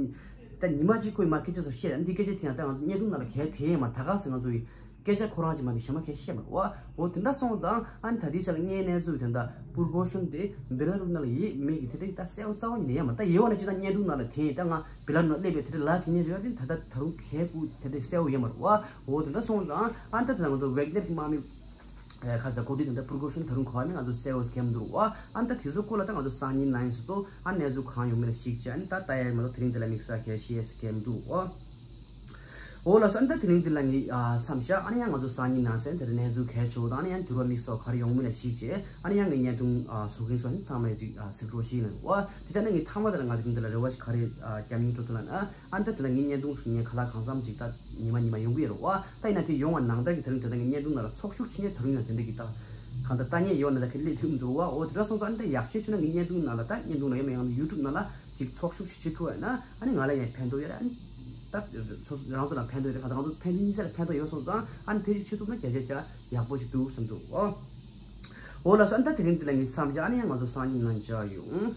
ད་ཉི་མ་གཅིག་ཁོས་མ་སྐད་ཆ་ཚོ་བཤད། ཨ་ནི་འདི་སྐད་ཆ་དེ་ཡང་ད་ང་ཚོ་བརྙན་ཐུང་ནང་ལ་གས་དེ་ཡང་མ་ད་ག་ཟེར་ང་ཚོ་ཡི་སྐད་ཆ་ཁོ་རང་གཅིག་མ་གཏོགས་གཞན་མ་གས་བཤད་མ་རེད་བ། འོ་དེ་འདྲ་སོང་ཙང་ཨ་ནི་ད་ལྟའི་ཆ་ལ་ངའི་གནས་ཚུལ་དེ་འདྲ་པུར་གོ་ཤོན་དེ་བེ་ལ་རུ་ནང་ལ་ཡོད་མེད་ཀྱི་དེ་འདྲ་ད་གསལ་བོ་རྩ་བ་ཉིད་ནས་ཡོད་མ་རེད། ད་ཡོད་ན་སྤྱིར་བཏང་བརྙན་ཐུང་ནང་ལ་དེ་ཡིན་ད་ང་བེ་ལ་རུ་ནང་སླེབས་པའི་དེ་འདྲ་ལབ་ཀྱི་ཉེན་རེད་བ། དེ་ད་ལྟ་ད་རུང་གས་ཀུ་དེ་འདྲ་གསལ་བོ་ཡོད་མ་རེད་བ། འོ་དེ་འདྲ་སོང་ཙང་ཨ་ནི་ད་ད་ང་ཚོ་ཝེག་ནེར་གྱི་དམག་མི་ཁ་ཚ་གོ་དུས་དེ་འདྲ་པུར་གོ་ཤོན་ད་རུང་ག་པར་མེད། ང་ཚོ་གསལ་བོ་ཟེར་མཁན་མི་འདུག་བ། ཨ་ནི་ད་དེ་ཚོ་སྐོར་ལ་ད་ང་ཚོ་སང་ཉིན་ནང་ཡིན་སྲིད་དོ། ཨ་གནས་ཚུལ་གང་ཡོང་མིན་ལ་གཞིགས་བྱས་ཨ་ནི་ད་ལྟ་ཡ་མ་གཏོགས་དེ་རིང་འདི་ལ་དམིགས་བསལ་གས་བཤད་ཟེར་མཁན་མི་འདུག་བ། འོ་ལགས་སོ། ཨ་ནི་ད་དེ་རིང་འདི་ལ་ངས་ཨ་མཚམས་བཞག་ཨ་ནི་ཡང་ང་ཚོ་སང་ཉིན་ནང་ཚན་དེར་གནས་ཚུལ་གལ་ཆེ་བོ་དང་། ཨ་ནི་ཡང་འགྱུར་བ་དམིགས་བསལ་ག་རེ་ཡོང་མིན་ལ་གཞིགས་བྱས་ཨ་ནི་ཡང་ངས་བརྙན་ཐུང་ཨ་བཟོ་མཁན་ཚོ་ཨ་ནི་ཚང་མ་ལ་ཅིག་ཨ་གཟིགས་རོགས་ཞུ་ཡིན་ལ་བ། དེ་ཆ་ནས་ངས་མཐའ་མ་དེ་ལ་ང་དེ་རིང་འདི་ལ་རེ་བ་ཞིག་ག་རེ་ཨ་བརྒྱབ་སྙིང་འདོད་སོང་ལབ་ན། ཨ་ནི་ད་དེ་ལ་ངས་བརྙན་ཐུང་བཟོ་མཁན་ཁ་ལག་གང་འཚམ་ཅིག་ད་ཉི་མ་ཉི་མ་ཡོང་གི་ཡོད་རེད་བ། ད་ཡིན་ན་དེ་ཡོང་བ་ནང་ལྟར་གྱི་དེ་རིང་དེ་ལྟ་ངས་བརྙན་ཐུང་ནང་ལ་ཚོགས་ཞུགས་བྱེད་མཁན་ད་རུང་ཡང་དེ་འདྲ་གི་ད་གང་ལྟར་ལྟ་མཁན་ཡོད་ན་ད་ཁེ་ལས་ཐུབ་འདུག་བ། འོ་དེ་འདྲ་སོང་ཙང་ཨ་ནི་ད་ཡག་ཤོས་བྱུང་ན་ངས་བརྙན་ཐུང་ནང་ལ་ད་བརྙན་ཐུང་ལ་ཡོད་མ་ཡོང་ན་ཡུ་ཊུབ་ནང་ལ་ཅིག་ཚོགས་ཞུགས་ཤིག་བྱེད་ཐུབ་ཡོད་ན་ཨ་ནི་ང་ལ་ཡང་ཕན་ཐོགས་ཡོད་རེད། ཨ་ནི་ད་སོ་རང་ཚོ་ལ་ཕན་ཐོགས་ཡོད་རེད། གང་ལྟར་ང་ཚོ་ཕན་ཚུན་གཉིས་ཆ་ལ་ཕན་ཐོགས་ཡོད་སོང་ཙང་ཨ་ནི་དེ་ཞིག་བྱེད་ཐུབ་ན་བརྒྱ་ཆ་བརྒྱ་ཡག་པོ་ཞིག་འདུག་བསམ་འདུག་འོ། འོ་ལགས་སོ། ཨ་ནི་ད་དེ་རིང་འདི་ལ་ངས་མཚམས་བཞག་ཨ་ནི་ཡང་ང་ཚོ་སང་ཉིན་ནང་མཇལ་ཡོང་།